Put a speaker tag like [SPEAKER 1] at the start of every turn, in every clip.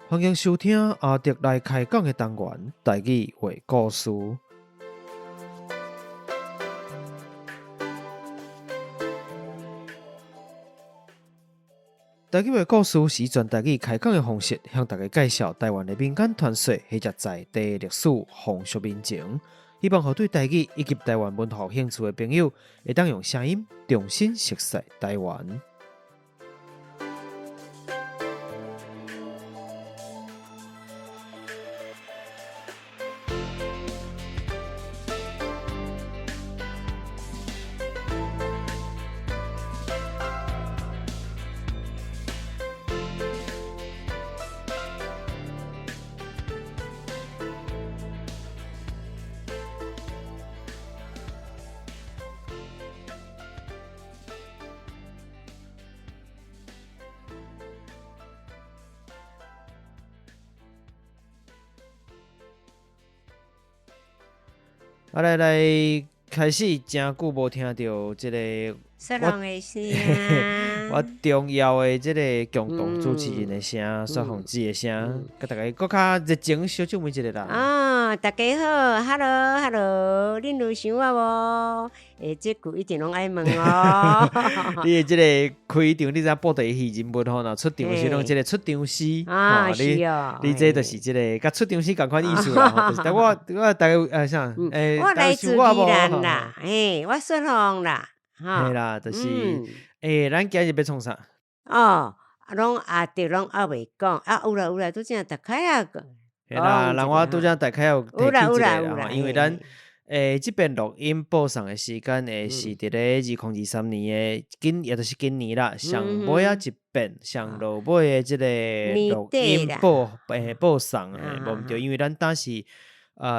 [SPEAKER 1] 歡迎收聽阿德來開講的單元台語話故事。台語話故事是以全台語開講的方式，向大家介紹台灣的民間傳說或者在地歷史、風俗民情，希望予對台語以及台灣文化有興趣的朋友，會當用聲音重新熟悉台灣。啊來來，開始誠久無聽著這個
[SPEAKER 2] 雪鳳的聲，
[SPEAKER 1] 我重要的這個共同主持人的聲，雪鳳姊的聲，佮大家閣較熱情相祝問一下啦。
[SPEAKER 2] 啊，大家好，Hello Hello，恁有想我無？欸，這句一定攏愛問哦。
[SPEAKER 1] 你的這個開場，你知影布袋戲人物吼，若出場時攏這個出場詩
[SPEAKER 2] 啊，是哦。
[SPEAKER 1] 你這就是這個佮出場詩仝款意思啦。就是，我我大家啥？欸，
[SPEAKER 2] 我來自宜蘭啦，嘿，我雪鳳啦，
[SPEAKER 1] 嘿啦，就是，欸，咱今日欲創啥？
[SPEAKER 2] 哦，攏阿德攏猶未講，啊，有啦有啦，拄才大概啊。
[SPEAKER 1] 嘿啦，人我拄才大概有提起一下啦，因為咱。欸，這遍錄音播送的時間會是佇咧2023年的今，也就是今年啦，上尾仔一遍，上落尾的這個錄音播欸播送的，無毋對，因為咱當時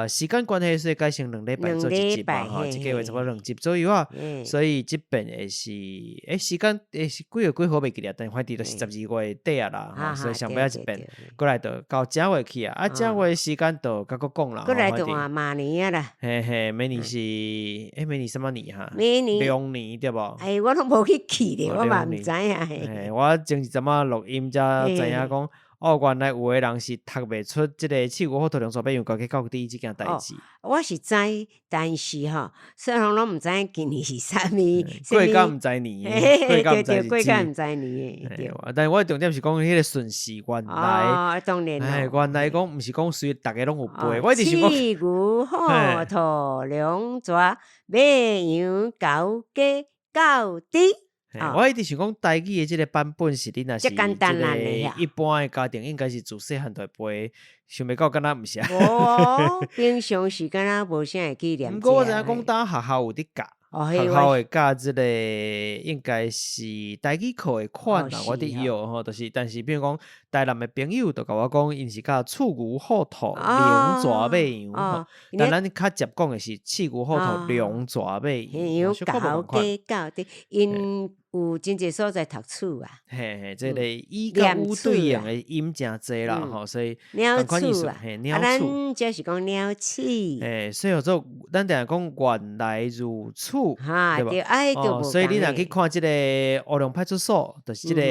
[SPEAKER 1] 時間關係，所以改成兩禮拜做一集嘛，吼，一個月差不多兩集左右啊，所以這遍會是欸時間會是幾月幾號袂記得，但反正就是12月底啊啦，吼，所以上尾仔一遍，過來就到正月去啊，啊正月時間就較閣講啦，
[SPEAKER 2] 過來就換馬年啊啦，
[SPEAKER 1] 嘿嘿，明年是欸明年啥物年哈？
[SPEAKER 2] 明年
[SPEAKER 1] 龍年對無？
[SPEAKER 2] 欸，我攏無去記咧，我嘛毋知影。
[SPEAKER 1] 嘿，我前一陣仔錄音才知影講。哦，原來有的人是讀袂出這個刺牛虎兔龍蛇馬羊高低到底這件代誌。
[SPEAKER 2] 我是知，但是吼，雖然攏毋知影今年是啥物，
[SPEAKER 1] 過甲毋知年，過甲毋知日子，
[SPEAKER 2] 過甲毋知年的。對。
[SPEAKER 1] 但是我的重點是講彼個順序原來，
[SPEAKER 2] 當然
[SPEAKER 1] 原來講毋是講隨逐个攏有背，我一直想講。
[SPEAKER 2] 刺牛虎兔龍蛇馬羊猴雞狗豬。
[SPEAKER 1] 我一直想講台語的這個版本是你若是這個一般的家庭，應該是自細漢就會背，想袂到敢若毋是啊。
[SPEAKER 2] 無，平常時敢若無啥會去念。
[SPEAKER 1] 毋過我知影講當學校有佇教，學校會教這個應該是台語課的款啦。我佇以後吼，就是，但是比如講台南的朋友就共我講，𪜶是教刺牛虎兔龍蛇馬羊吼，但咱較捷講的是刺牛虎兔龍蛇馬羊，
[SPEAKER 2] 猴雞狗豬，𪜶有真濟所在讀鼠啊，
[SPEAKER 1] 嘿嘿，這個伊佮烏對應的音誠濟啦吼，所以
[SPEAKER 2] 鳥鼠啊，嘿，鳥鼠，咱這是講鳥鼠，
[SPEAKER 1] 嘿，所以叫做咱定定講原來如此，對無？哦，所以你若去看這個烏龍派出所，就是這個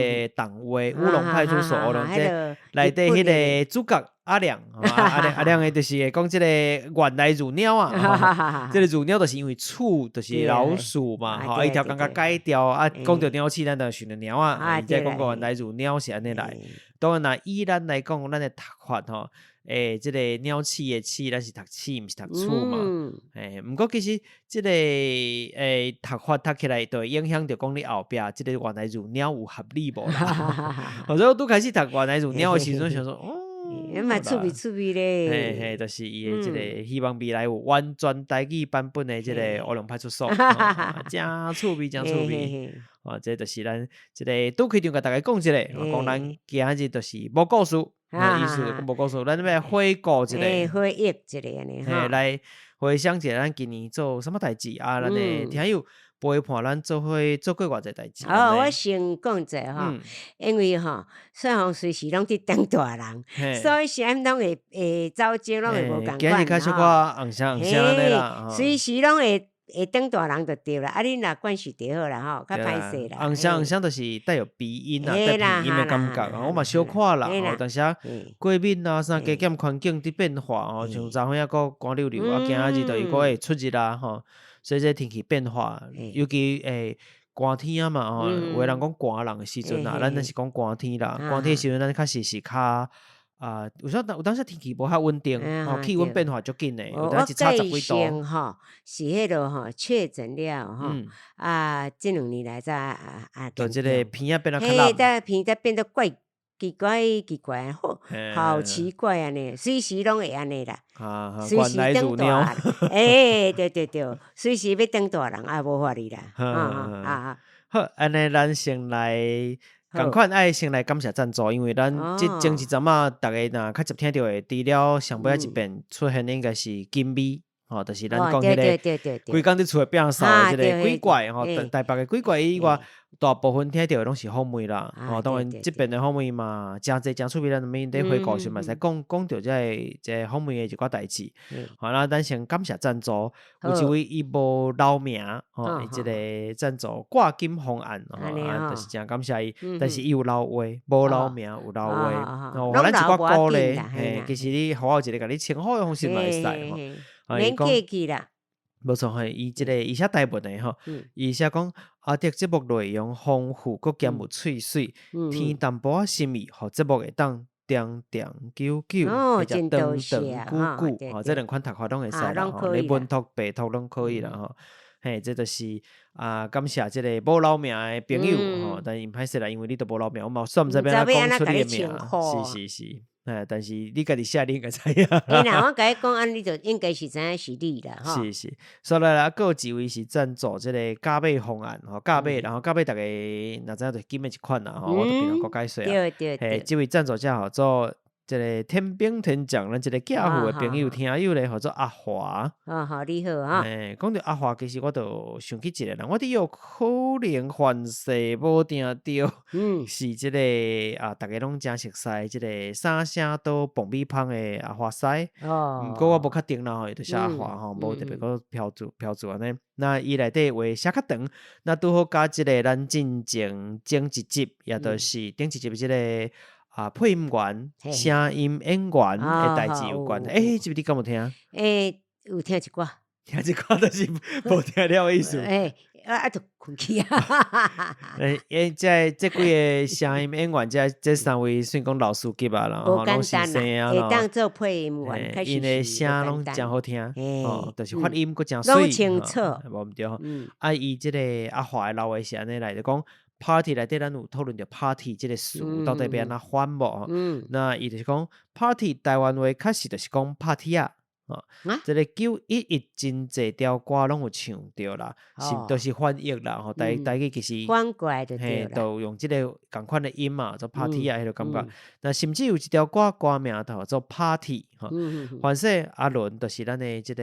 [SPEAKER 1] 動畫烏龍派出所烏龍這內底彼個主角。阿亮，阿亮，阿亮的就是會講這個原來如貓啊，這個如貓就是因為鼠，就是老鼠嘛，吼，伊條感覺改掉啊，講著鳥鼠，咱就想著貓啊，伊才講過原來如貓是按呢來。當然啦，以咱來講，咱的讀法吼，欸，這個鳥鼠的鼠，咱是讀鼠，毋是讀鼠嘛。欸，毋過其實這個欸讀法讀起來，就會影響著講你後壁這個原來如貓有合理無啦。所以我拄開始讀原來如貓的時陣，想說，哦。
[SPEAKER 2] 欸嘛趣味趣味咧，
[SPEAKER 1] 嘿嘿，就是伊的這個希望未來有完全台語版本的這個烏龍派出所，誠趣味，誠趣味。哦，這就是咱這個拄開場共大家講一下，講咱今日就是無故事，意思講無故事，咱欲回顧一下，
[SPEAKER 2] 回憶一下按呢，
[SPEAKER 1] 嘿，來回想一下咱今年做啥物代誌啊，咱的聽友。陪伴咱做伙做過偌濟代誌。
[SPEAKER 2] 哦，我先講者吼，因為吼，雪鳳隨時攏佇當大人，所以啥物攏會會走鐘，攏會無仝款。
[SPEAKER 1] 今日較小可紅聲紅聲按呢啦。
[SPEAKER 2] 隨時攏會。會當大人就對啦，啊，恁若關係就好啦吼，較歹勢啦。
[SPEAKER 1] 紅聲紅聲就是帶有鼻音啊，帶鼻音的感覺。我嘛小可啦，有當時過敏啊，啥加減環境佇變化吼，像昨昏猶閣寒溜溜，啊，今仔日就又閣會出熱啊吼，所以這天氣變化，尤其會寒天啊嘛吼，有的人講寒人的時陣啊，咱若是講寒天啦，寒天的時陣咱確實是較啊，有時有當時天氣無遐穩定，吼，氣溫變化足緊的，有當時差十幾度。
[SPEAKER 2] 吼，是彼落吼確診了吼，啊，這2年來才啊，
[SPEAKER 1] 就這个鼻仔變得較爛，
[SPEAKER 2] 嘿，鼻仔變得怪奇怪奇怪，好，好奇怪按呢，隨時攏會按呢啦，隨時當大人，欸，對對對，隨時欲當大人啊，無法哩啦，啊啊，
[SPEAKER 1] 好，按呢咱先來。仝款愛先來感謝贊助，因為咱這前一陣仔，逐家若較捷聽著的，除了上尾仔一遍出現的應該是金美，吼，就是咱講彼個規工佇厝內摒掃的這个鬼怪，吼，台北的鬼怪以外，大部分聽著的攏是訪問啦，吼，當然這遍的訪問嘛，誠濟誠趣味，咱面佇回顧時嘛會使講講著這个這個訪問的一寡代誌。好，那咱先感謝贊助，有一位伊無留名，吼，伊這个贊助掛金方案，吼，啊，就是誠感謝伊，但是伊有留話，無留名有留話，吼，予咱一寡鼓勵，嘿，其實你予我有一個共你稱呼的方式嘛會使，吼，
[SPEAKER 2] 免客氣啦。
[SPEAKER 1] 無錯嘿，伊這個伊寫台文的吼，伊寫講阿德節目內容豐富，閣兼有趣水，添淡薄仔心意，予節目會當長長久久，或者長長久久，吼，這兩款讀法攏會使啦，吼，你文讀白讀攏可以啦，吼，嘿，這就是啊，感謝這个無留名的朋友，吼，但是歹勢啦，因為你都無留名，我嘛煞毋知欲按怎講出你的名，是是是。哎，但是你家己寫，你應該知影。
[SPEAKER 2] 欸，若我共你講，按呢就應該是知影是你啦，
[SPEAKER 1] 吼。是是，所以來，閣有一位是贊助這个咖啡方案，吼，咖啡，然後咖啡逐家若知影就是金的一款啦，吼，我就平常閣解說啊。
[SPEAKER 2] 對對對。
[SPEAKER 1] 嘿，這位贊助者號做這个天兵天將，咱這个寄父的朋友聽友咧，號做阿華。
[SPEAKER 2] 哦，好，你好哈。
[SPEAKER 1] 嘿，講著阿華，其實我就想起一个人，我佇有可能凡勢無定著，是這个啊，逐家攏誠熟似這个三聲島爆米香的阿華師。毋過我無確定啦吼，伊就是阿華吼，無特別閣標註標註按呢。那伊內底話寫較長，那拄好佮這个咱進前前一集，也就是頂一集這个啊，配音員、聲音演員的代誌有關。欸，這集你敢有聽？
[SPEAKER 2] 欸，有聽一寡。
[SPEAKER 1] 聽一寡就是無聽了的意思。
[SPEAKER 2] 欸，啊啊，就睏去啊。
[SPEAKER 1] 欸，欸，這這幾个聲音演員，這這三位算講老師級啊啦，
[SPEAKER 2] 無簡單啦，會當做配音員，𪜶
[SPEAKER 1] 的聲攏誠好聽，哦，就是發音閣誠媠，
[SPEAKER 2] 清楚，
[SPEAKER 1] 無毋對。啊，伊這个阿華的老話是按呢來，就講 party 內底，咱有討論著 party 這个詞到底欲按怎翻無？那伊就是講 party 台灣話確實就是講拍鐵仔。哦，這个911真濟條歌攏有唱著啦，是就是翻譯啦，吼，台台語其實
[SPEAKER 2] 翻過來就對
[SPEAKER 1] 啦，就用這个仝款的音嘛，做拍鐵仔彼个感覺。那甚至有一條歌歌名就叫做 Party，吼，凡勢阿倫就是咱的這个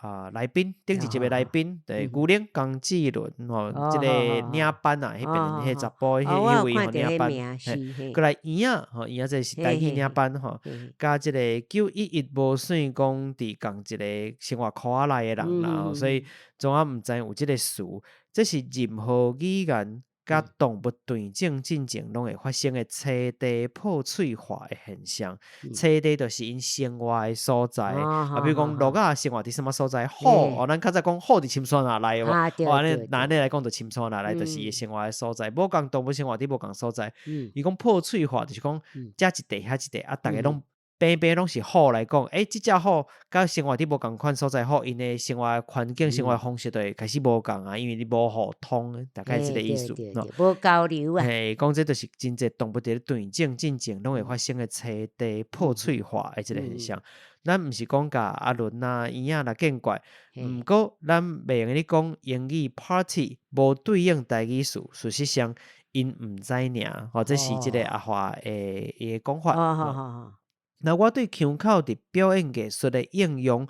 [SPEAKER 1] 啊來賓，頂一集的來賓，對，牛奶江志倫，吼，這个領班啊，彼邊彼查埔彼彼位吼領班，閣來圓仔，吼，圓仔這是台語領班，吼，佮這个911無算講佇仝一个生活箍仔內的人啦，所以總仔毋知有這个詞，這是任何語言佮動物斷種進前攏會發生的棲地破碎化的現象。棲地就是𪜶生活的所在，啊，比如講鹿仔生活佇啥物所在，虎哦，咱較早講虎佇深山仔內，有無？哦，按呢若按呢來講，就深山仔內就是伊生活的所在。無仝動物生活佇無仝所在，伊講破碎化就是講遮一塊遐一塊，啊，逐家攏平平攏是虎來講，欸，這隻虎佮生活佇無仝款所在虎，𪜶的生活環境、生活方式就會開始無仝啊，因為你無互通，大概這个意思。
[SPEAKER 2] 無交流啊。
[SPEAKER 1] 嘿，講這就是真濟動物佇咧斷種進前攏會發生的棲地破碎化的這个現象。咱毋是講共阿倫啊、圓仔來見怪，毋過咱袂用咧講英語 party 無對應台語詞，事實上𪜶毋知爾，吼，這是這个阿華的伊的講法。那我對腔口佇表演藝術的應用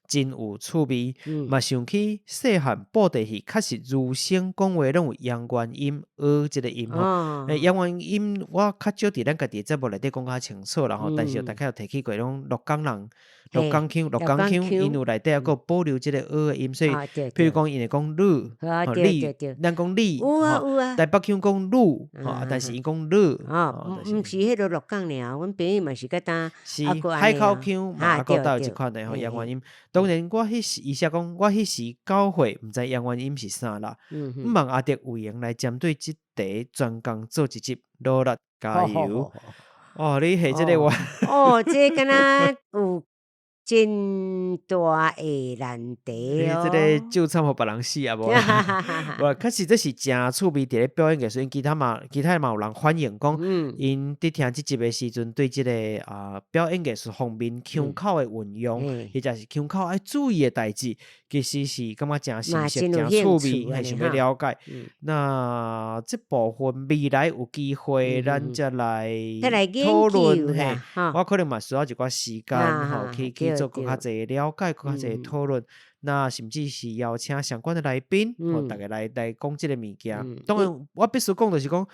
[SPEAKER 1] 真有趣味，嘛想起細漢布袋戲確實儒生講話攏有陽元音，呃這个音吼。欸，陽元音我較少佇咱家己的節目內底講較清楚啦吼，但是有大概有提起過，攏鹿港人。鹿港腔，鹿港腔，𪜶有內底猶閣保留這个蚵的音，所以，譬如講，𪜶會講汝，你，咱講你，台北腔講汝，但是𪜶講汝，
[SPEAKER 2] 哦，毋是彼个鹿港爾，阮朋友嘛是較呾，
[SPEAKER 1] 是海口腔嘛，猶閣帶有這款的吼陽彎音。當然，我彼時伊寫講，我彼時9歲，毋知陽彎音是啥啦。毋望阿德有閒來針對這題專工做一集，努力加油！哦，你下這个我
[SPEAKER 2] 哦，這敢若有真大的難題哦。
[SPEAKER 1] 這个咒慘予別人死啊無？無，確實這是誠趣味，佇咧表演藝術，其他嘛，其他嘛有人反映講，𪜶佇聽這集的時陣，對這个表演藝術方面腔口的運用，或者是腔口愛注意的代誌，其實是感覺誠新鮮、誠趣味，會想欲了解。那這部分未來有機會，咱才來討論。嘿，我可能嘛需要一寡時間，吼，去做閣較濟了解，閣較濟討論。那甚至是邀請相關的來賓，吼，逐家來講這个物件。當然，我必須講就是講，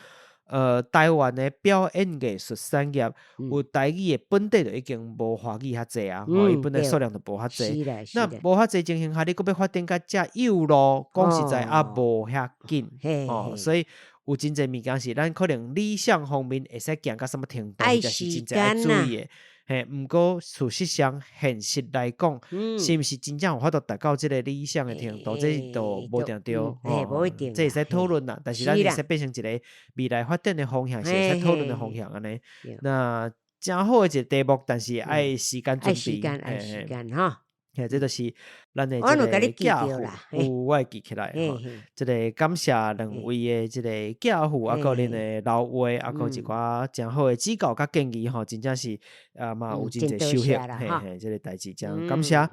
[SPEAKER 1] 台灣的表演藝術產業，有台語的本底就已經無華語遐濟啊，吼，伊本來數量就無遐濟。那無遐濟情形下，你閣欲發展較遮幼路，講實在也無遐緊，吼，所以有真濟物件是咱可能理想方面會使行到啥物程度，這是真濟愛注意的。嘿，毋過事實上，現實來講，是毋是真正有法度達到這个理想的程度，這都無定著，
[SPEAKER 2] 吼，
[SPEAKER 1] 這會使討論啦。但是咱會使變成一个未來發展的方向，是會使討論的方向按呢。那誠好的一个題目，但是愛時間準備，
[SPEAKER 2] 愛時間吼。
[SPEAKER 1] 嘿，這就是咱的這个寄付，有我會記起來吼。這个感謝兩位的這个寄付，啊，閣恁的老話，啊，閣一寡誠好的指教佮建議吼，真正是啊嘛有真濟收穫，嘿嘿，這个代誌誠感謝。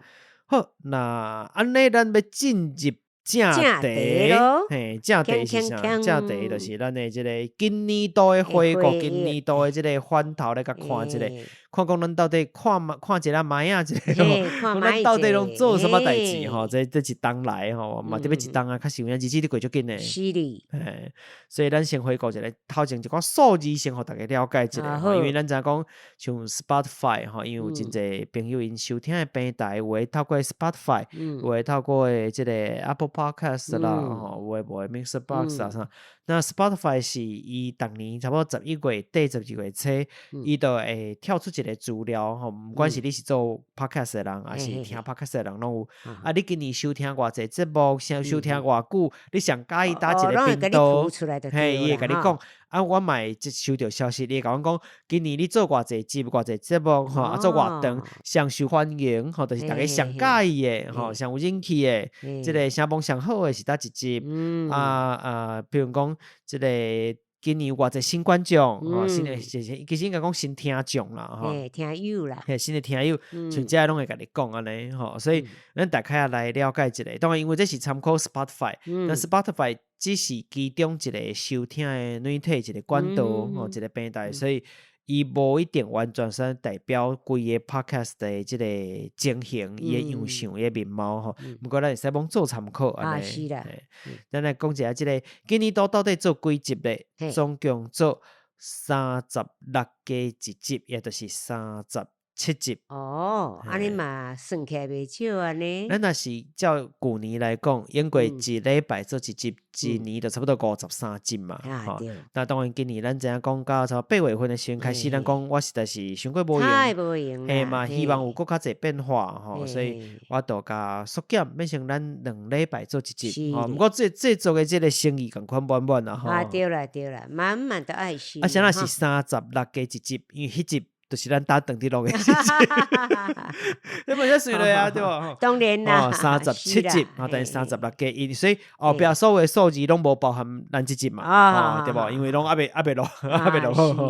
[SPEAKER 1] 好，那按呢，咱欲進入正題，嘿，正題是啥？正題就是咱的這个今年度的回顧，今年度的這个翻頭來共看一下，看講咱到底看看一下覓仔一下，講咱到底攏做啥物代誌吼？這一冬來吼，嘛特別一冬啊，確實有影日子咧過足緊的。
[SPEAKER 2] 是哩。
[SPEAKER 1] 嘿，所以咱先回顧一下，頭前一寡數字先予大家了解一下，因為咱知影講像 Spotify 吼，因為有真濟朋友𪜶收聽的平台，有的透過 Spotify，有的透過這个 Apple Podcast 啦，吼，有的無的 MixerBox 啊啥。那 Spotify 是伊逐年差不多11月底12月初，伊就會跳出一个資料吼，毋管是你是做 Podcast 的人，抑是聽 Podcast 的人攏有。啊，你今年收聽偌濟節目，收聽偌久，你上佮意佗一个頻道，嘿，伊會共你講。啊，我嘛會接收著消息，伊會共阮講，今年你做偌濟集、偌濟節目，吼，啊做偌長，上受歡迎，吼，就是逐家上佮意的，吼，上有人氣的，這个聲望上好的是佗一集。啊啊，比如講，這个今年有偌濟新觀眾，吼，新的其實應該講新聽眾啦，吼，
[SPEAKER 2] 聽友啦，
[SPEAKER 1] 嘿，新的聽友，像這攏會共你講按呢，吼，所以咱大概來了解一下。當然，因為這是參考 Spotify，但 Spotify 只是其中一个收聽的軟體，一个管道，吼，一个平台，所以伊無一定完全說代表規個 Podcast 的這个情形，伊的樣相，伊的面貌吼。毋過咱會使罔做參考按呢。
[SPEAKER 2] 是啦。
[SPEAKER 1] 咱來講一下這个今年度到底做幾集咧？總共做36加1集，也就是37集。
[SPEAKER 2] 哦，按呢嘛算起來袂少按呢。
[SPEAKER 1] 咱若是照舊年來講，應該一禮拜做一集，一年就差不多53集嘛。吼，那當然今年咱知影講到差不多8月份的時陣開始，咱講我實在是傷過無閒，嘿嘛，希望有閣較濟變化吼，所以我就共縮減，變成咱2禮拜做一集。吼，毋過製作的這个誠意仝款滿滿啦吼。
[SPEAKER 2] 啊，對啦對啦，滿滿的愛心。
[SPEAKER 1] 啊，啥若是36加1集，因為彼集就是咱搭轉佇錄的時陣，你嘛才算落啊，對無？
[SPEAKER 2] 當然啦，37
[SPEAKER 1] 集，啊，等於36加1，所以後壁所有的數字攏無包含咱這集嘛，對無？因為攏猶未錄，猶未錄好。吼，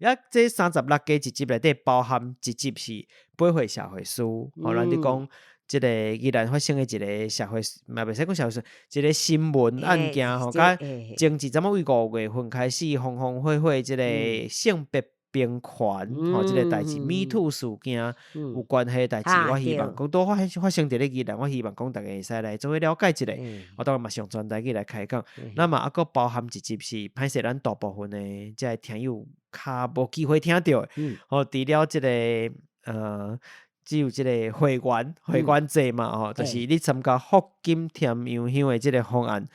[SPEAKER 1] 啊，這36加1集內底包含一集是八歲社會師，吼，咱佇講這個宜蘭發生的一个社會，嘛袂使講社會事，一个新聞案件吼，佮前一陣仔為5月份開始風風火火，這个性別平權吼，這个代誌，Me Too 事件有關係的代誌，我希望講拄發生佇咧宜蘭，我希望講逐家會使來做伙了解一下。我當然嘛是用全台語來開講，那嘛猶閣包含一集是歹勢咱大部分的這个聽友較無機會聽著的。吼，除了這个只有這个會員會員制嘛吼，就是你參加福金甜洋香的這个方案，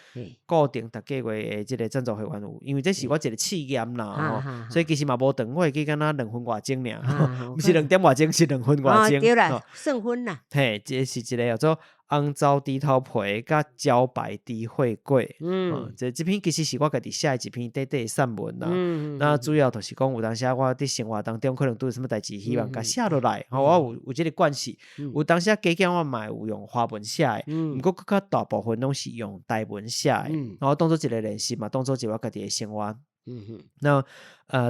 [SPEAKER 1] 固定逐个月的這个贊助會員有，因為這是我一个試驗啦吼，所以其實嘛無長，我會記敢若2分外鐘爾，毋是2點外鐘，是2分外鐘。
[SPEAKER 2] 對啦，算分啦。
[SPEAKER 1] 嘿，這是一个叫做紅糟豬頭皮佮茭白豬血粿。嗯，這篇其實是我家己寫的一篇短短的散文啦。那主要就是講有當時我佇生活當中可能拄著啥物代誌，希望共寫落來。吼，我有這个慣勢，有當時加減我嘛會有用華文寫的，毋過閣較大部分攏是用台文寫的。我當做一个練習嘛，當做一個我家己的生活。那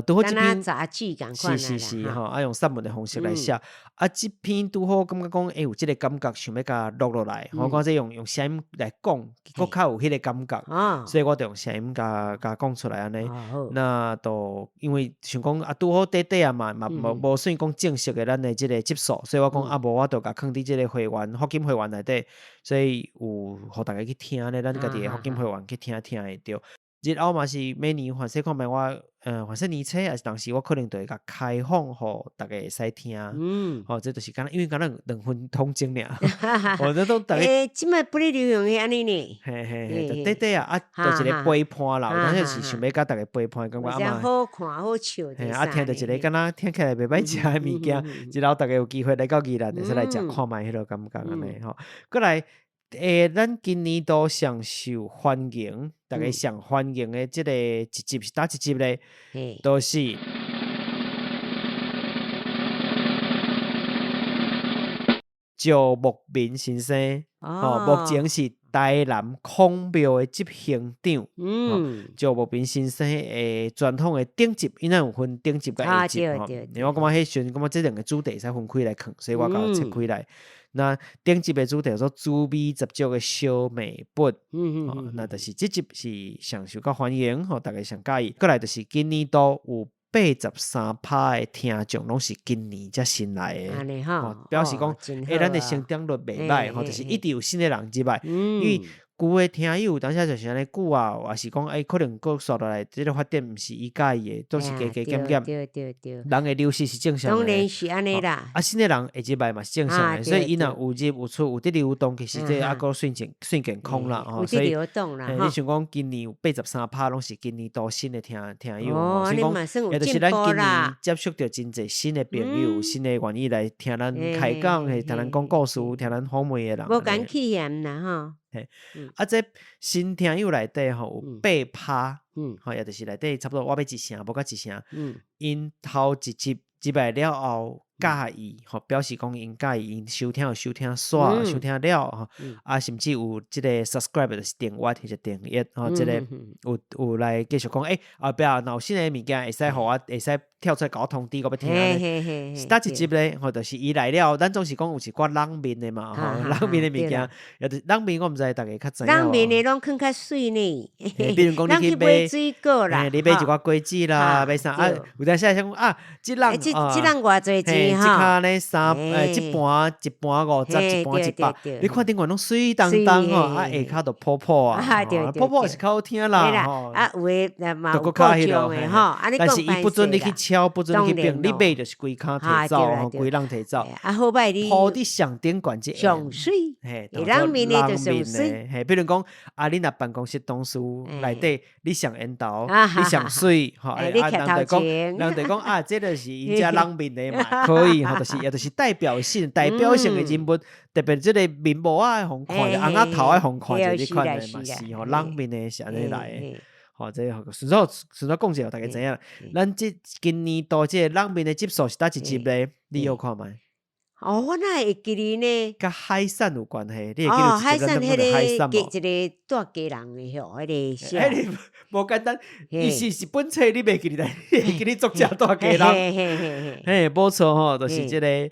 [SPEAKER 1] 拄好這篇
[SPEAKER 2] 雜誌仝
[SPEAKER 1] 是是是吼，啊用散文的方式來寫，啊這篇拄好感覺講，欸有這个感覺，想欲共錄落來，我講這用聲音來講，閣較有彼个感覺，所以我就用聲音共講出來按呢。那就因為想講啊，拄好短短啊嘛，嘛無算講正式的咱的這个集數，所以我講啊，無我就共囥佇這个會員福金會員內底，所以有予大家去聽咧，咱家己的福金會員去聽聽會著。日後嘛是每年凡勢看覓我，凡勢年初抑是當時，我可能就會共開放，予大家會使聽。吼，這就是敢若，因為敢若2分鐘爾，我這都逐家。
[SPEAKER 2] 欸，這擺不咧流行按呢呢？
[SPEAKER 1] 嘿嘿嘿，就短短啊，啊，就一个陪伴啦，有當時是想欲共大家陪伴，感覺啊嘛。
[SPEAKER 2] 好看好笑。
[SPEAKER 1] 嘿，啊，聽著一个敢若聽起來袂歹食的物件，日後大家有機會來到宜蘭，會使來食看覓彼落感覺按呢吼。閣來。欸，咱今年度上受歡迎，大家上歡迎的這个一集是佗一集咧？就是趙牧民先生，吼，目前是台南孔廟的執行長。趙牧民先生的專訪的頂集，𪜶有分頂集佮下集吼。因為我感覺彼時陣，感覺這兩个主題會使分開來囥，所以我共切開來。那頂集的主題叫做滋味十足的燒麥本，那就是這集是上受較歡迎，吼，大家上佮意。閣來就是今年度有83%的聽眾攏是今年才新來的，吼，表示講，欸，咱的成長率袂䆀，吼，就是一直有新的人入來，因為舊的聽友當時就是按呢久啊，抑是講欸，可能閣煞落來，這个發展毋是伊佮意的，都是加加減減。人會流失是正常的。
[SPEAKER 2] 當然是按呢啦。
[SPEAKER 1] 啊，新的人會入來嘛是正常的，所以伊若有入有出，有佇流動，其實這猶閣算健康啦。吼，所以你想講今年有83%攏是今年度新的聽聽友，所以講，也就是咱今年接觸著真濟新的朋友，新的願意來聽咱開講，聽咱講故事，聽咱訪問的人。
[SPEAKER 2] 無共起嫌啦吼。
[SPEAKER 1] 嘿，啊，這新聽友內底吼有8%，吼，也就是內底差不多我欲一成，無到一成，𪜶頭一集入來了後佮意，吼，表示講𪜶佮意，𪜶收聽有收聽煞，收聽了吼，啊，甚至有這个 subscribe 就是訂閱或者訂閱，吼，這个有來繼續講，欸，後壁若有新的物件會使予我，會使跳出來共我通知，我欲聽咧。是佗一集咧，吼，就是伊來了，咱總是講有一寡冷面的嘛，吼，冷面的物件，也就是冷面，我毋知逐家較知影。
[SPEAKER 2] 冷面的攏囥較媠呢。
[SPEAKER 1] 比如講你去買
[SPEAKER 2] 水果啦，
[SPEAKER 1] 你買一寡果子啦，買啥啊？有當時會想講啊，這籠
[SPEAKER 2] 這籠偌濟錢
[SPEAKER 1] 吼？這跤呢三，這盤一盤50，一盤100，你看頂懸攏媠當當吼，啊下跤就泡泡啊，泡泡是較好聽啦，吼。
[SPEAKER 2] 啊，有的嘛有各種的吼，
[SPEAKER 1] 但是伊不准你去敲，不准你去變，你買就是規跤提走，吼，規籠提走。
[SPEAKER 2] 啊，好歹你
[SPEAKER 1] 鋪佇上頂懸這
[SPEAKER 2] 上媠，
[SPEAKER 1] 嘿，
[SPEAKER 2] 冷面的就上媠。
[SPEAKER 1] 嘿，比如講，啊，你若辦公室同事內底，你上緣投，你上媠，吼，啊，人就講，人就講啊，這就是𪜶遮冷面的嘛，可以，吼，就是也就是代表性、代表性的人物，特別這个面膜仔予看著，尪仔頭愛予看著，這款的嘛是吼，冷面的是按呢來的。吼，這個順手順手講一下，大家知影。咱這今年度這个冷面的集數是佗一集咧？你有看覓？
[SPEAKER 2] 哦，我哪會記得呢？
[SPEAKER 1] 佮海產有關係，你會記得
[SPEAKER 2] 哦，海產
[SPEAKER 1] 彼個
[SPEAKER 2] 一個蹛家人的吼，彼个
[SPEAKER 1] 彼个無簡單，伊是一本冊，你袂記得，你會記得作者蹛家人。嘿，無錯吼，就是這个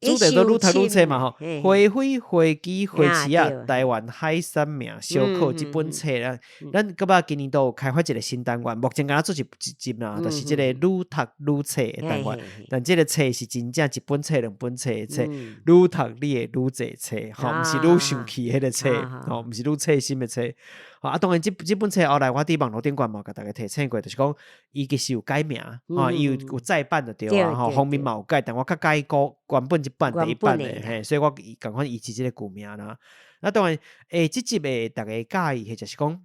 [SPEAKER 1] 主題都愈讀愈冊嘛吼。花卉、花枝、花市仔，台灣海產名小考這本冊啦，咱閣捌今年都有開發一个新單元，目前敢若做一集啦，就是這个愈讀愈冊的單元。但這个冊是真正一本冊兩本冊的冊，愈讀你會愈濟冊，吼，毋是愈生氣彼个冊，吼，毋是愈冊心的冊。啊，當然這本冊後來我佇網路頂懸嘛，共大家提醒過，就是講伊其實有改名，吼，伊有再版就對啊，吼，封面嘛有改，但我較佮意古原本這版第一版的，嘿，所以我仝款維持這个舊名啦。啊，當然，這集的逐家佮意，或者是講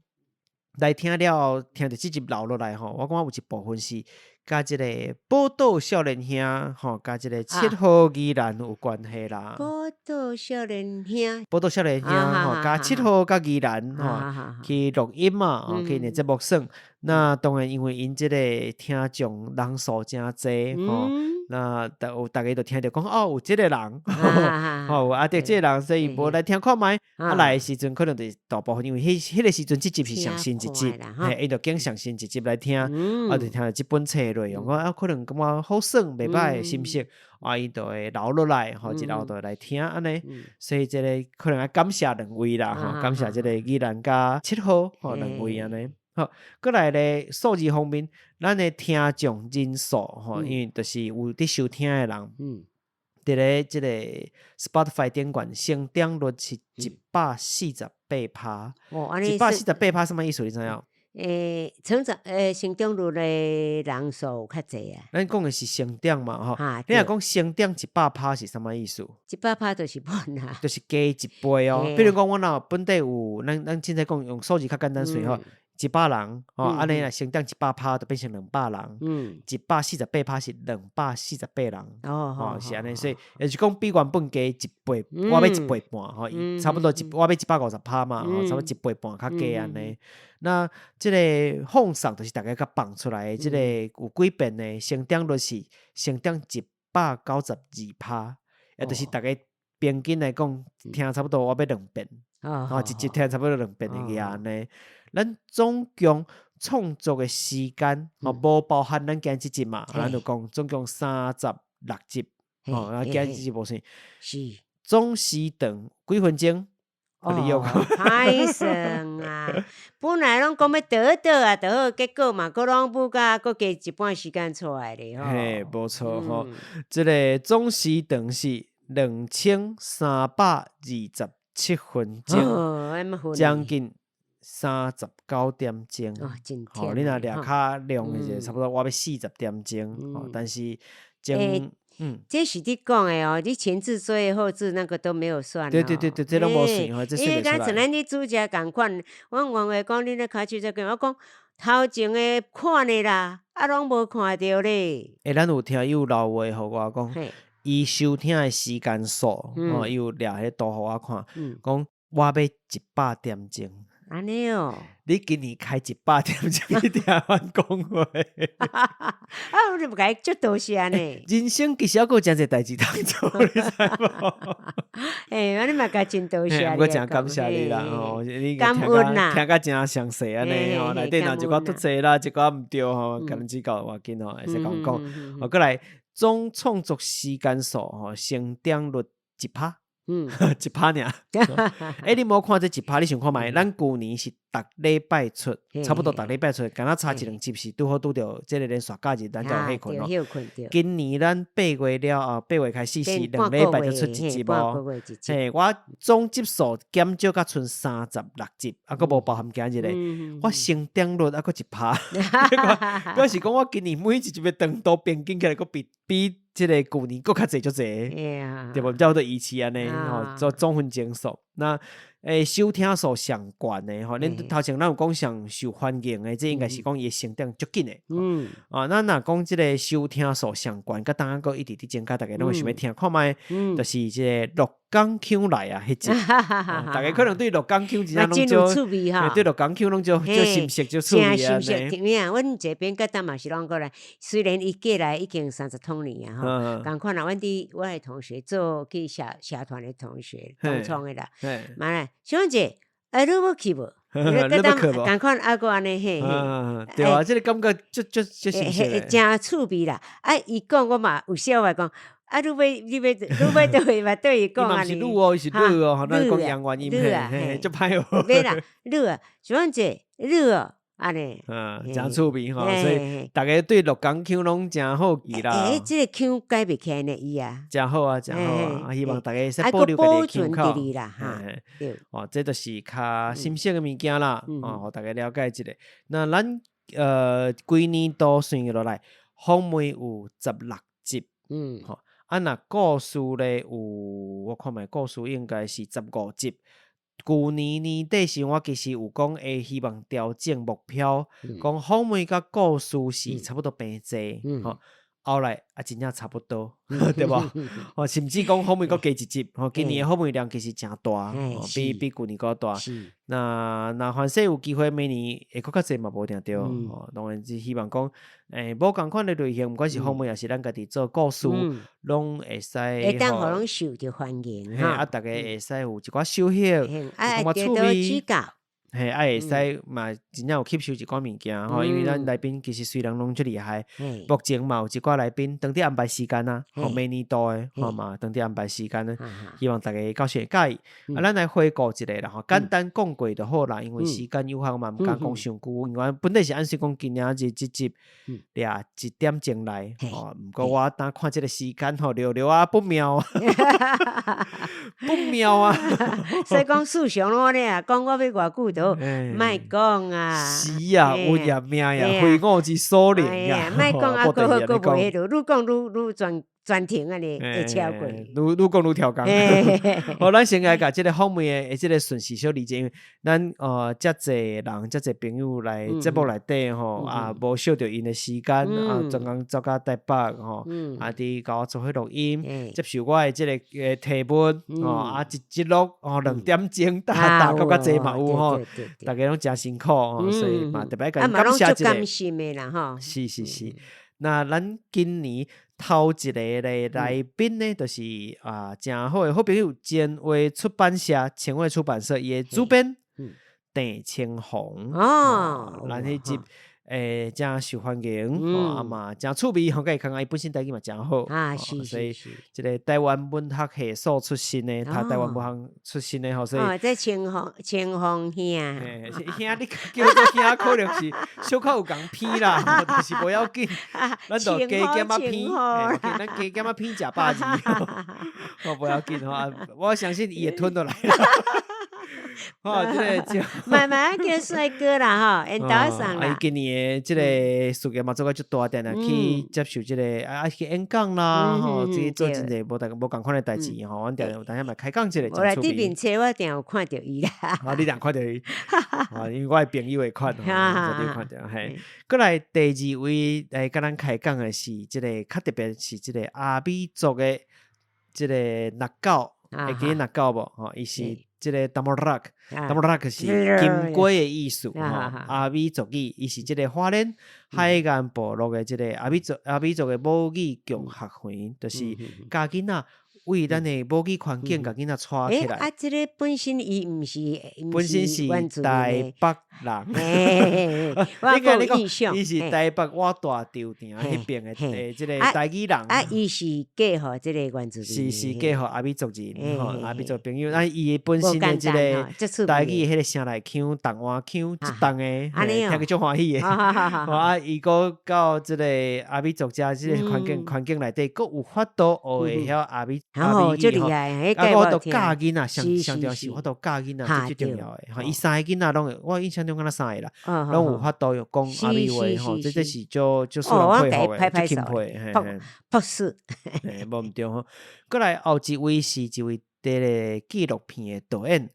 [SPEAKER 1] 來聽了後，聽著這集留落來吼，我感覺有一部分是佮這个寶島少年兄吼，佮這个七號宜蘭有關係啦。
[SPEAKER 2] 寶島少年兄，
[SPEAKER 1] 寶島少年兄吼，佮七號佮宜蘭吼去錄音嘛，吼去佇節目耍。那當然，因為𪜶這个聽眾人數誠濟吼，那有逐家就聽著講哦，有這个人，吼啊，對，這个人所以無來聽看覓，啊來的時陣可能就是大部分，因為彼個時陣這集是上新一集，嘿，𪜶就揀上新一集來聽，啊，就聽著這本冊的內容，啊，可能感覺好耍，袂䆀的心得，啊，𪜶就會留落來，吼，一後就會來聽按呢，所以這個可能愛感謝兩位啦，吼，感謝這個宜蘭佮七號，吼，兩位按呢。好，閣來咧數字方面，咱的聽眾人數吼，因為就是有佇收聽的人，佇咧這個 Spotify 頂懸成長率是148%，148%啥物意思？你知影？
[SPEAKER 2] 成長成長率的人數有較濟啊。
[SPEAKER 1] 咱講的是成長嘛，吼，你若講成長100%是啥物意思？100%
[SPEAKER 2] 就是半啊，
[SPEAKER 1] 就是加一倍哦。比如講，阮若本底有，咱凊彩講用數字較簡單算吼。100人，吼，按呢若成長100%，就變成200人。148%是248人，吼，是按呢，所以也就是講比原本加一倍，我欲一倍半，吼，差不多一，我欲150%嘛，吼，差不多一倍半較加按呢。那這个放送就是逐家共放出來的，這個有幾遍的成長率是成長192%，也就是逐家平均來講，聽差不多我欲兩遍，吼，一集聽差不多兩遍的按呢。咱總共創作的時間，吼，無包含咱今這集嘛，咱就講總共36集，吼，啊，今這集無算。
[SPEAKER 2] 是。
[SPEAKER 1] 總時長幾分鐘？
[SPEAKER 2] 哦，歹算啊！本來攏講欲倒倒啊，就好，結果嘛，閣攏補甲閣加一半時間出來咧吼。
[SPEAKER 1] 嘿，無錯吼，這个總時長是2327分鐘，將近39點鐘。吼，你若掠較量的就差不多，我欲40點鐘。吼，但是前
[SPEAKER 2] 這是你講的哦，你前置作業後置那個都沒有算。
[SPEAKER 1] 對對對對，這攏無算吼，這算
[SPEAKER 2] 因為剛才咱咧主持仝款，阮原話講你咧跤手這邊，我講頭前的看的啦，啊攏無看著咧。
[SPEAKER 1] 欸，咱有聽友留話予我講，伊收聽的時間數，吼，伊有掠彼圖予我看，講我欲100點鐘。
[SPEAKER 2] 按呢哦，
[SPEAKER 1] 你今年開100點鐘去聽阮講話，
[SPEAKER 2] 啊，你毋共伊足多謝呢。
[SPEAKER 1] 人生其實猶閣有誠濟代誌通做，你知無？
[SPEAKER 2] 欸，按呢嘛共真多謝，
[SPEAKER 1] 我真感謝你啦，吼，你
[SPEAKER 2] 感恩啦，
[SPEAKER 1] 聽甲真詳細按呢吼，內底若一寡出錯啦，一寡毋對吼，共咱指教無要緊吼，會使共講。哦，閣來總創作時間數吼，成長率1%。1%爾。欸，你無看這一趴，你想看覓？咱舊年是逐禮拜出，差不多逐禮拜出，敢若差一兩集是拄好拄著這个連續假日，咱才有歇睏咯。今年咱8月了後，8月開始是2禮拜就出一集哦。嘿，我總集數減少甲賰36集，啊，閣無包含今日的。我成長率猶閣1%，表示講我今年每一集的長度平均起來，閣比這个舊年閣較濟足濟，對無？才有維持按呢吼，做總分鐘數。那收聽數上懸的吼，恁頭前咱有講上受歡迎的，這應該是講伊的成長足緊的。啊，咱若講這个收聽數上懸，佮當閣一直佇增加，逐家攏會想欲聽看覓，就是這个鹿港腔來啊，彼集，逐家可能對鹿港腔真正攏足，對鹿港腔攏足足熟悉，足趣味按呢。
[SPEAKER 2] 有影，阮這邊佮當嘛是攏過來，雖然伊過來已經30多年啊吼，仝款啊，阮佇我的同學做去社社團的同學，同窗的啦，嘛來，小婉姐，欸，你欲去無？仝款猶閣按呢嘿嘿，
[SPEAKER 1] 對啊，這个感覺足足足新鮮的，
[SPEAKER 2] 誠趣味啦。啊，伊講我嘛有小話講，啊，你欲佗位嘛對伊講按呢。
[SPEAKER 1] 伊嘛毋是女哦，伊是女哦，咱講陽原音嘿，足歹學。
[SPEAKER 2] 袂啦，女啊，小婉姐，女哦。按呢，
[SPEAKER 1] 嗯，誠趣味吼，所以逐家對鹿港腔攏誠好奇啦。
[SPEAKER 2] 欸，這個腔改袂起來呢，伊啊，
[SPEAKER 1] 誠好啊，誠好啊，希望逐家會使保留家己的腔口。
[SPEAKER 2] 啦，哈，對，
[SPEAKER 1] 哦，這就是較新鮮的物件啦，哦，予逐家了解一下。那咱規年度算落來，訪問有16集，吼，啊，若故事咧有，我看覓故事應該是15集。舊年年底時，我其實有講會希望調整目標，講訪問佮故事是差不多平齊，吼。後來啊，真正差不多，對無？吼，甚至講訪問閣加一集，吼，今年的訪問量其實誠大，比舊年閣大。那凡勢有機會，明年會閣較濟嘛，無定著。吼，當然是希望講，無仝款的類型，毋管是訪問，抑是咱家己做故事，攏會使
[SPEAKER 2] 會當予攏受著歡迎，
[SPEAKER 1] 嘿，啊，逐家會使有一寡收穫，有一寡趣味。嘿，啊會使嘛，真正有吸收一寡物件吼，因為咱來賓其實雖然攏足厲害，目前嘛有一寡來賓當佇安排時間啊，吼，明年度的吼嘛，當佇安排時間呢，希望逐家到時會佮意。啊，咱來回顧一下啦吼，簡單講過就好啦，因為時間有限嘛，毋敢講傷久。因為本來是按說講今仔日這集掠1點鐘來，吼，毋過我當看這個時間吼，聊聊啊不妙，不妙啊。
[SPEAKER 2] 所以講事上攏按呢啊，講我欲偌久都莫講啊。
[SPEAKER 1] 時啊，運啊，命啊，非我之所能啊。
[SPEAKER 2] 莫講啊，閣好閣袂彼落，愈講愈愈全全程按呢會超過。
[SPEAKER 1] 愈愈講愈跳工。好，咱先來共這個訪問的這個順序小理解，因為咱遮濟人遮濟朋友來節目內底吼，啊無少著𪜶的時間啊，專工走到台北吼，啊佇共我做伙錄音，接受我的這個提問吼，啊一一路吼2點鐘打打到較濟嘛有吼，逐家攏誠辛苦吼，所以嘛特別共感謝一下。是是是，那咱今年頭一個咧來賓呢，就是啊，誠好的好朋友，前衛出版社、前衛出版社伊的主編鄭青紅哦，咱彼集誠受歡迎，啊嘛誠趣味，吼，佮伊感覺伊本身台語嘛誠好，
[SPEAKER 2] 啊是，
[SPEAKER 1] 所以這個台灣文學系所出身的，讀台灣文學出身的吼，所以
[SPEAKER 2] 哦，這青紅青紅兄，
[SPEAKER 1] 兄你叫做兄，可能是小可有共偏啦，但是無要緊，咱就加減仔偏，咱加減仔偏食百字，吼，無要緊吼，我相信伊會吞落來。吼，這個就
[SPEAKER 2] 慢慢叫帥哥啦，吼，緣投送啦。
[SPEAKER 1] 啊，伊今年的這個事業嘛做甲足大，定定去接受這個啊去演講啦，吼，這做真濟無逐無仝款的代誌吼，阮定定有當時嘛開講一下，
[SPEAKER 2] 無啦，佇面冊我定有看著伊啦。
[SPEAKER 1] 啊，你定看著伊，啊，因為我的朋友會看，吼，你看著嘿。過來第二位來共咱開講的是這個較特別，是這個阿美族的這個納狗，會記得納狗無？吼，伊是。這個 Tamarack，Tamarack 是金龜的意思，吼，阿美族語，伊是這個花蓮海岸部落的這個阿美族阿美族的母語共學園，就是教囡仔為咱的母語環境，共囡仔帶起來。
[SPEAKER 2] 啊，這個本身伊毋是，
[SPEAKER 1] 本身是台北人，
[SPEAKER 2] 我有印象，
[SPEAKER 1] 伊是台北我大稻埕彼邊的這個台語人。
[SPEAKER 2] 啊，伊是嫁予這個原住民，
[SPEAKER 1] 是嫁予阿美族人，吼，阿美族朋友。啊，伊本身的這個台語彼個聲內腔、台灣腔，這重的，聽去足歡喜的。啊，伊閣到這個阿美族遮這個環境環境內底，閣有法度學會曉阿美。
[SPEAKER 2] 哦，足厲害！
[SPEAKER 1] 啊，我都教囡仔，上上重要是我都教囡仔，這最重要的。吼，伊三個囡仔攏會，我印象中敢若三個啦，攏有法度用講阿美話吼，這是足足使人佩服的，足欽佩的。
[SPEAKER 2] 嘿，朴實，
[SPEAKER 1] 嘿，無毋對吼。過來後一位是一位佇咧紀錄片的導演。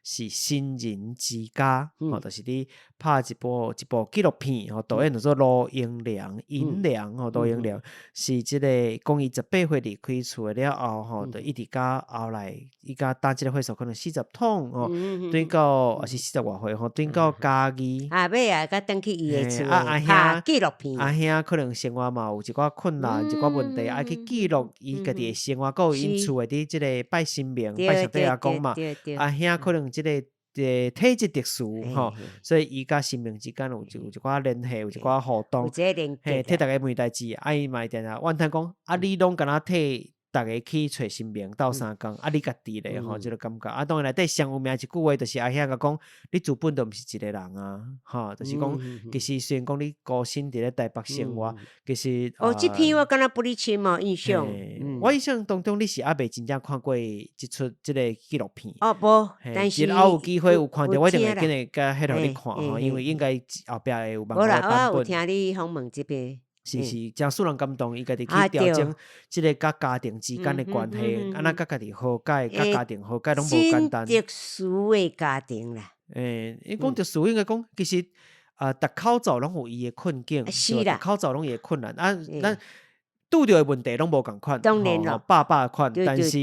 [SPEAKER 1] 是新人之家，吼，就是佇拍一部紀錄片，吼，導演叫做盧英良，英良，吼，盧英良是這個講伊18歲離開厝的了後，吼，就一直到後來，伊甲搭這個歲數可能40通，吼，轉到抑是40外歲，吼，轉到嘉義。
[SPEAKER 2] 啊，尾啊，閣轉去伊的厝
[SPEAKER 1] 拍
[SPEAKER 2] 紀錄片。
[SPEAKER 1] 阿兄可能生活嘛有一寡困難，一寡問題，愛去記錄伊家己的生活，閣有𪜶厝的佇這個拜神明、拜上帝阿公嘛，阿兄。可能這個體質特殊吼，所以伊佮神明之間有一寡聯繫，有一寡互動，嘿，替逐家問代誌，啊，伊嘛會定定怨嘆講，啊，你攏敢若替。逐家去揣神明鬥相共，啊，你家己咧吼，這个感覺。啊，當然內底上有名一句話，就是阿兄共講，你自本就毋是一个人啊，吼，就是講，其實雖然講你孤身佇咧台北生活，其實
[SPEAKER 2] 哦，這篇我敢若不離深哦，印象。
[SPEAKER 1] 我印象當中，你是猶未真正看過這齣這个紀錄片。
[SPEAKER 2] 哦，無，但是
[SPEAKER 1] 日後有機會有看著，我一定會緊會共彼予你看吼，因為應該後壁會有網路版本。
[SPEAKER 2] 我有聽你訪問這邊。
[SPEAKER 1] 是是，誠使人感動，伊家己去調整這个佮家庭之間的關係，按怎佮家己和解，佮家庭和解攏無簡單。
[SPEAKER 2] 特殊的家庭啦。
[SPEAKER 1] 欸，伊講特殊應該講，其實啊，逐口罩攏有伊的困境，
[SPEAKER 2] 是啦，
[SPEAKER 1] 口罩攏伊的困難啊，咱拄著的問題攏無仝款，
[SPEAKER 2] 當然咯，
[SPEAKER 1] 百百款，但是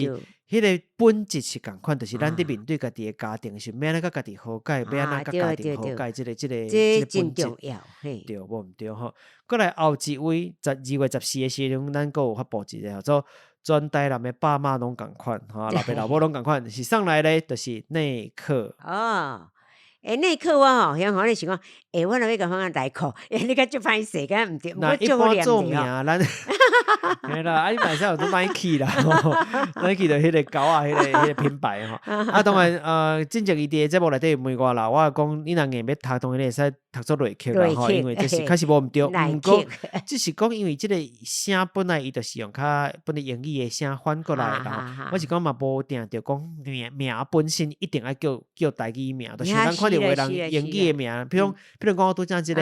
[SPEAKER 1] 彼个本質是仝款，就是咱佇面對家己的家庭時，欲按怎佮家己和解，欲按怎佮家庭和解，這個本質，對，無毋對吼。閣來後一位，12月14的時陣，咱閣有發布一个叫做全台南的爸媽攏仝款，吼，老爸老母攏仝款，是啥來咧？就是內克。
[SPEAKER 2] 哦。欸，內克我吼，遐吼你想講，欸，我若欲共講內褲，欸，你較足歹勢，敢毋對？
[SPEAKER 1] 那一般做名，咱，嘿啦，啊，你嘛會使有做 Nike 啦，Nike 就彼个狗仔，彼个品牌吼。啊，當然，進前伊佇節目內底問我啦，我講你若硬欲讀，當然你會使讀做內克啦，吼，因為這是確實無毋對。毋過，只是講因為這个聲本來伊就是用較本來英語的聲翻過來啦。我是講嘛，無定著講名名本身一定愛叫台語名，就是咱看著有的人英語的名，譬如講我拄才這個，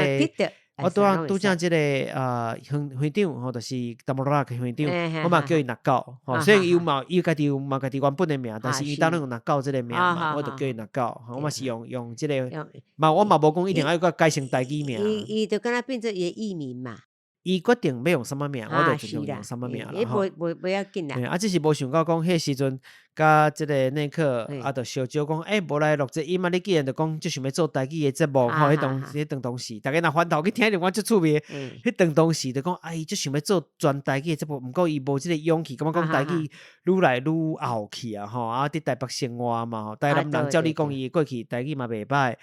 [SPEAKER 1] 我拄才這個園長吼，就是淡薄仔園長，我嘛叫伊若狗，吼，所以伊有嘛伊家己有嘛家己原本的名，但是伊當然用若狗這个名嘛，我就叫伊若狗，我嘛是用這个，嘛我嘛無講一定愛閣改成台語名。
[SPEAKER 2] 伊就敢若變做伊的藝名嘛。
[SPEAKER 1] 伊決定欲用啥物名，我就盡量用啥物名啦吼。
[SPEAKER 2] 無要緊啦。
[SPEAKER 1] 啊，只是無想到講，彼時陣佮這个內克啊，就相招講，欸，無來錄這音啊！你既然就講，就想欲做台語的節目吼，彼當時，逐家若翻頭去聽著，我足趣味。彼當當時就講，啊，伊足想欲做全台語的節目，毋過伊無這个勇氣，感覺講台語愈來愈後去啊吼，啊，佇台北生活嘛吼，台南人照理講伊過去台語嘛袂歹，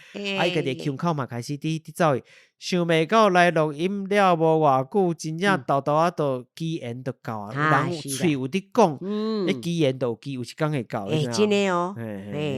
[SPEAKER 1] 啊，伊家己的腔口嘛開始佇走去。想袂到來錄音了無偌久，真正沓沓仔就機緣就到啊！人有喙有佇講，彼機緣就有機有一工會到。
[SPEAKER 2] 欸，真的哦，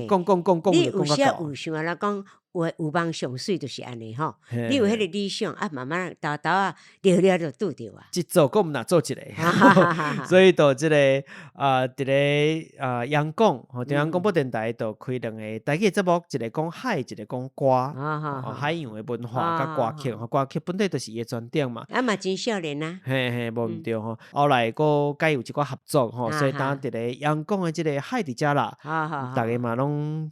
[SPEAKER 1] 講講講講
[SPEAKER 2] 你有時有想按怎講，有夢上媠就是按呢吼。你有彼个理想啊，慢慢沓沓仔了了就拄著啊。
[SPEAKER 1] 一做閣毋若做一个，所以就這个啊，佇咧啊央廣吼，中央廣播電臺就開兩个台語節目，一个講海，一个講歌，海洋的文化佮歌曲，歌曲本底就是伊的專長嘛。
[SPEAKER 2] 啊嘛真少年啊。
[SPEAKER 1] 嘿嘿，無毋對吼。後來閣佮伊有一寡合作吼，所以當佇咧央廣的這个海佇遮啦，逐家嘛攏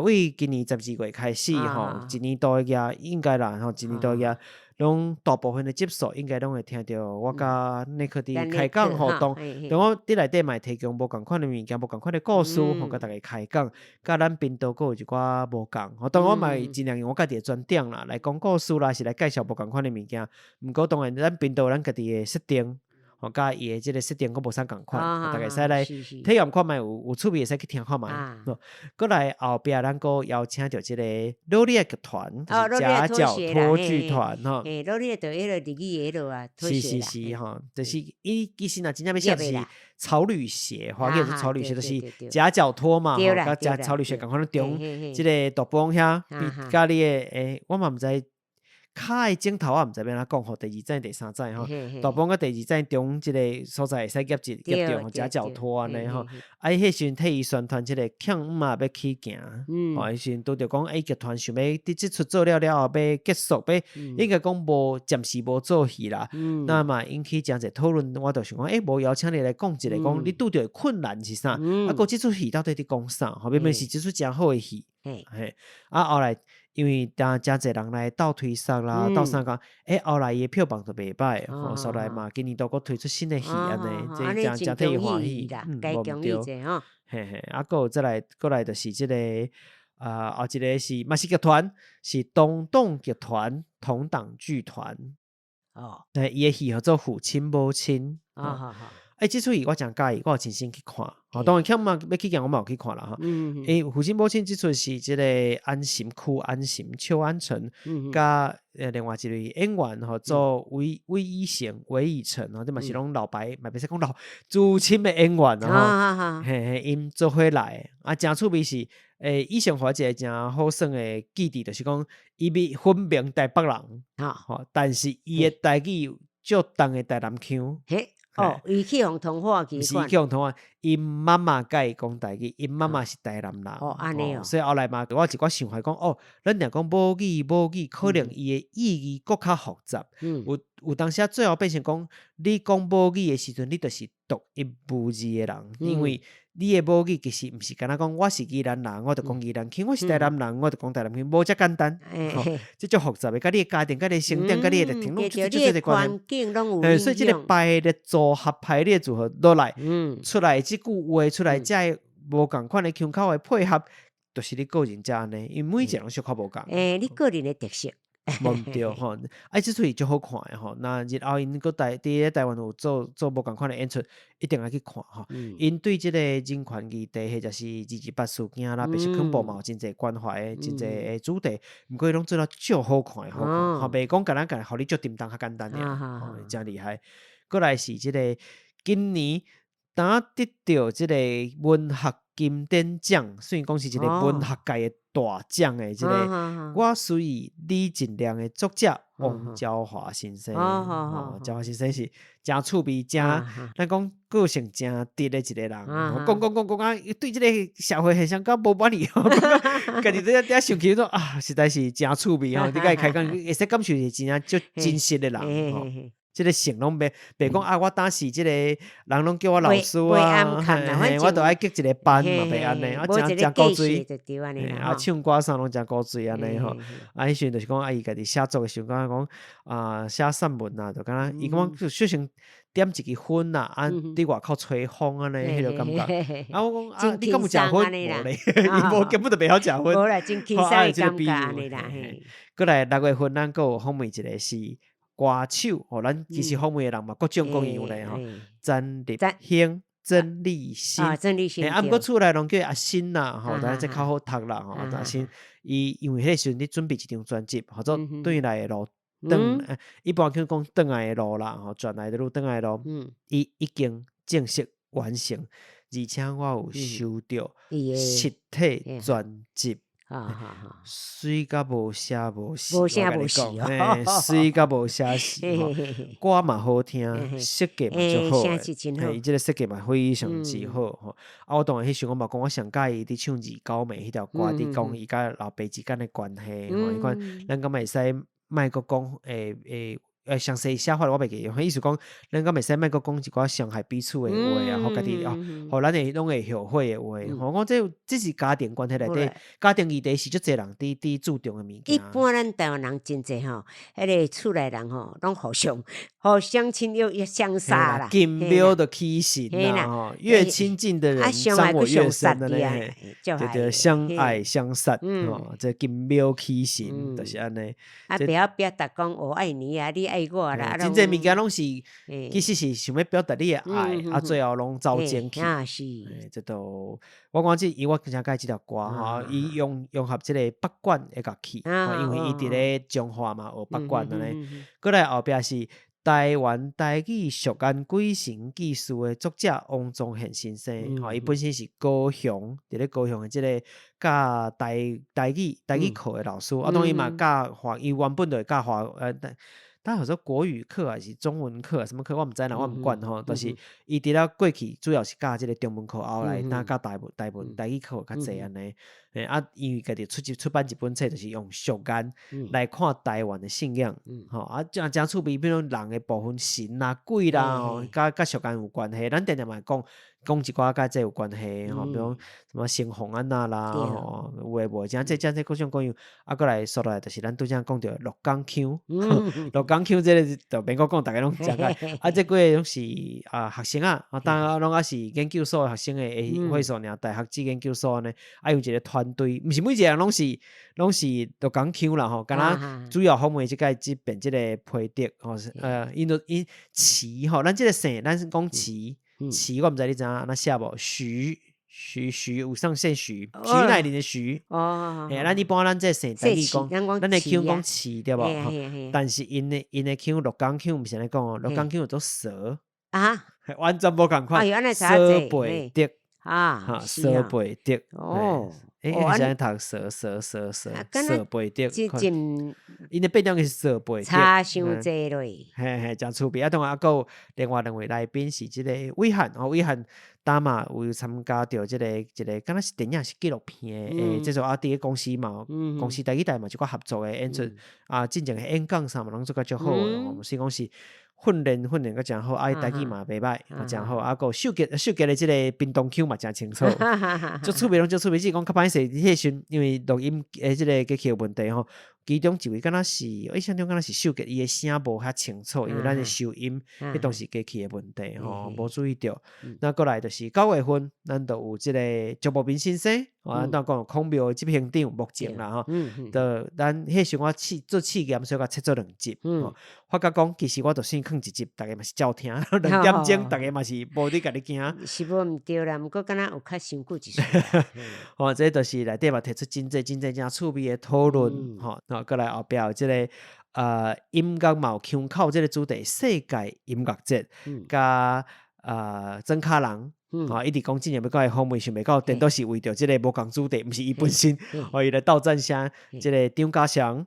[SPEAKER 1] 為今年12月開始吼，一年多額應該啦吼，一年多額攏大部分的集數應該攏會聽著我佮內克佇開講互動，當我佇內底嘛會提供無仝款的物件，無仝款的故事，予佮逐家開講，佮咱頻道閣有一寡無仝，吼，當然我嘛會盡量用我家己的專長啦，來講故事啦，是來介紹無仝款的物件。毋過當然，咱頻道有咱家己的設定。吼，佮伊的這个設定閣無啥仝款，逐家會使來體驗看覓，有趣味會使去聽看覓。閣來後壁，咱閣邀請著這个努力劇團，就是夾腳托劇團吼。
[SPEAKER 2] 欸，努力就彼个日語彼落啊，
[SPEAKER 1] 是是是吼，就是伊其實若真正欲寫是草履鞋，華語是草履鞋，就是夾腳拖嘛，吼，佮夾草履鞋仝款中，這个大埔遐，比佮你的欸，我嘛毋知。跤的指頭我毋知欲按怎講吼，第二指、第三指吼，大埔佮第二指中這个所在會使夾一夾著夾腳拖按呢吼。啊，伊彼時陣替伊宣傳這个欠五仔欲起行，吼，彼時陣拄著講，欸，劇團想欲佇這齣做了了後欲結束，欲應該講無暫時無做戲啦。那嘛引起誠濟討論，我就想講，欸，無邀請你來講一下，講你拄著的困難是啥？啊，閣這齣戲到底佇講啥？吼，明明是這齣誠好的戲，嘿，啊，後來。因為當誠濟人來鬥推捒啦，鬥啥講，欸，後來伊的票房就袂歹，吼，所來嘛，今年都閣推出新的戲按呢，這誠替伊歡喜，嗯，無毋對，嘿嘿，啊，閣有再來，閣來就是這個，啊，後一个是嘛是劇團，是東洞劇團同黨劇團，哦，伊的戲號做父親母親，哦。欸，這齣戲我誠佮意，我有親身去看。吼，當然起碼欲去見我嘛有去看啦。吼。欸，父親母親這齣是這個安心區安心邱安臣，佮另外一位演員吼做韋韋以成韋以成吼，這嘛是攏老牌，嘛袂使講老資深的演員吼。嘿嘿，𪜶做伙來，啊，誠趣味是，欸，以成予我一个誠好耍的記憶，就是講伊是分明台北人，吼，但是伊的台語足重的台南腔。
[SPEAKER 2] 嘿，哦，伊去予同化去。
[SPEAKER 1] 毋是伊去予同化，𪜶媽媽佮伊講台語，𪜶媽媽是台南人。
[SPEAKER 2] 哦，按呢哦。
[SPEAKER 1] 所以後來嘛，我一寡想法講，哦，咱若講母語母語，可能伊的意義閣較複雜。有有當時最後變成講，你講母語的時陣，你就是獨一無二的人，因為你的母語其實毋是干焦講我是宜蘭人，我就講宜蘭腔；我是台南人，我就講台南腔，無遮簡單。吼，這足複雜的，佮你的家庭、佮你的成長、佮你的歷程，攏足足濟關係。所以這個排列組合、排列組合落來，出來這句話出來，才會無仝款的腔口的配合，就是你個人才按呢，因為每一個人攏小可無仝。
[SPEAKER 2] 欸，你個人的特色。
[SPEAKER 1] 無毋對吼，啊，這齣戲足好看的吼。那日後𪜶閣台佇咧台灣有做做無仝款的演出，一定愛去看吼。𪜶對這個人權議題或者是228事件啦，白色恐怖嘛有真濟關懷的，真濟的主題。毋過伊攏做了足好看的，好看，吼，袂講干焦干予你足沉重較簡單爾，吼，誠厲害。過來是這個今年當得著這個文學金典獎，雖然講是一個文學界的大獎的這個，我隨意李進良的作者王昭華先生，吼，昭華先生是誠趣味、誠咱講個性誠直的一個人，講講講講啊，對這個社會現象敢無滿意，家己佇遐想起說啊，實在是誠趣味吼，你共伊開講，會使感受是真正足真實的人吼。這個性攏袂袂講啊！我當時這個人攏叫我老師啊，我都愛激一個班嘛，袂按呢，啊，誠誠古錐，啊，唱歌啥攏誠古錐按呢吼。啊，彼時陣就是講啊，伊家己寫作的時陣，感覺講啊，寫散文啊，就敢若伊感覺就小先點一支薰啦，啊，佇外口吹風按呢，彼個感覺。啊，我講啊，你敢有食薰？無咧，伊無根本就袂曉食薰。
[SPEAKER 2] 無啦，真輕鬆的感覺按呢啦。
[SPEAKER 1] 過來六月份，咱閣有訪問一個是歌手，吼，咱其實訪問的人嘛，各種各樣咧吼。曾立興、曾立新，啊，毋過厝內攏叫伊阿新啦，吼，但這較好讀啦，吼，阿新。伊因為彼個時陣咧準備一張專輯，號做轉來的路，轉，一般叫講轉來的路啦，吼，轉來的路，轉來的路，伊已經正式完成，而且我有收著實體專輯。媠甲無聲無息，
[SPEAKER 2] 無聲無息，
[SPEAKER 1] 嘿，媠甲無聲死，歌嘛好聽，設計嘛足好，嘿，伊這個設計嘛非常之好，吼。啊，我當然彼時我嘛講，我上佮意佇唱二九暝彼條歌，佇講伊佮老爸之間的關係，吼，彼款咱敢會使莫閣講，欸欸。欸，詳細寫法我袂記，意思講，咱敢會使莫閣講一寡傷害彼此的話啊，予家己哦，予咱會攏會後悔的話。吼，我講這這是家庭關係內底，家庭議題是足濟人佇佇注重的物件。
[SPEAKER 2] 一般咱台灣人真濟吼，彼個厝內人吼，攏互相互相親又相殺啦。
[SPEAKER 1] 近廟就起神啦，吼，越親近的人傷我越深的咧，對對，相愛相殺，吼，這近廟起神就是按呢。
[SPEAKER 2] 啊，袂曉表達講我愛你啊，你愛我啦。
[SPEAKER 1] 真濟物件攏是，其實是想欲表達你的愛，啊，最後攏走前去。這都我講這，因為我誠佮意這條歌吼，伊融融合這個北管的樂器，因為伊佇咧彰化嘛學北管按呢。過來後壁是台灣台語俗諳鬼神記事的作者王宗憲先生，吼，伊本身是高雄，佇咧高雄的這個教台台語台語課的老師，啊，當然嘛教華，伊原本就會教華，他好像國語課還是中文課，什麼課我毋知啦，我毋管吼。但是伊佇咧過去主要是教這個中文課，後來若教台文、台文、台語課較濟按呢。欸啊，因為家己出一出版一本冊，就是用俗眼來看台灣的信仰，吼啊，誠誠趣味，比如人的部分神啦、鬼啦，吼，佮佮俗眼有關係。咱定定嘛會講講一寡佮這有關係，吼，比如講什麼城隍按怎啦，吼，有的無的，誠濟誠濟各種各樣。啊，過來煞落來就是咱拄才講著鹿港腔，鹿港腔這個就免閣講，逐家攏知影。啊，這幾個攏是啊學生啊，啊，當攏猶是研究所的學生的會所爾，大學至研究所按呢，啊，有一個團隊，毋是每一個人攏是攏是鹿港腔啦吼，敢若主要訪問這屆這邊這個裴德吼，𪜶都𪜶齊吼，咱這個姓咱是講齊。徐我毋知你知影按怎寫無？徐徐徐有上姓徐，徐乃麟的徐。嘿，咱一般咱這姓台語講，咱的腔講徐對無？但是𪜶的腔鹿港腔毋是按呢講哦，鹿港腔叫做趖。
[SPEAKER 2] 啊？
[SPEAKER 1] 完全無仝款。趖背德。
[SPEAKER 2] 啊，
[SPEAKER 1] 趖背德。
[SPEAKER 2] 哦。
[SPEAKER 1] 欸，是按呢讀趖趖趖趖趖背德。𪜶的變調是趖背德。
[SPEAKER 2] 差傷濟落。
[SPEAKER 1] 嘿嘿，誠趣味。啊，當然猶閣有另外兩位來賓是這個偉漢，吼，偉漢當嘛有參加著這個一個，敢若是電影是紀錄片的製作啊，佇咧公視嘛，公視台語台嘛一寡合作的演出，啊，進前的演講啥嘛攏做甲足好的，吼，所以講是訓練訓練甲誠好，啊，伊台語嘛袂歹，嘛誠好，啊，閣有秀傑秀傑的這個屏東腔嘛誠清楚，足趣味攏足趣味，只是講較歹勢，彼個時陣因為錄音的這個機器有問題吼。其中一位敢若是，我印象中敢若是秀傑，伊的聲無遐清楚，因為咱的收音，彼當時機器的問題吼，無注意著。那過來就是9月份，咱就有這個張博民先生，咱拄仔講孔廟的執行長目前啦吼，就咱彼時我試做試驗，所以共切做兩集，發覺講其實我就算囥一集，逐家嘛是照聽，2點鐘，逐家嘛是無咧共你驚。
[SPEAKER 2] 是無毋對啦，毋過敢若有較傷久一絲。
[SPEAKER 1] 吼，這就是內底嘛提出真濟真濟誠趣味的討論，吼。過來後壁有這個音樂嘛有腔口這個主題，世界音樂節，佮莊卡人，吼，一直講之前欲佮伊訪問，想袂到顛倒是為著這個無仝主題，毋是伊本身，予伊來鬥讚聲，這個張家祥，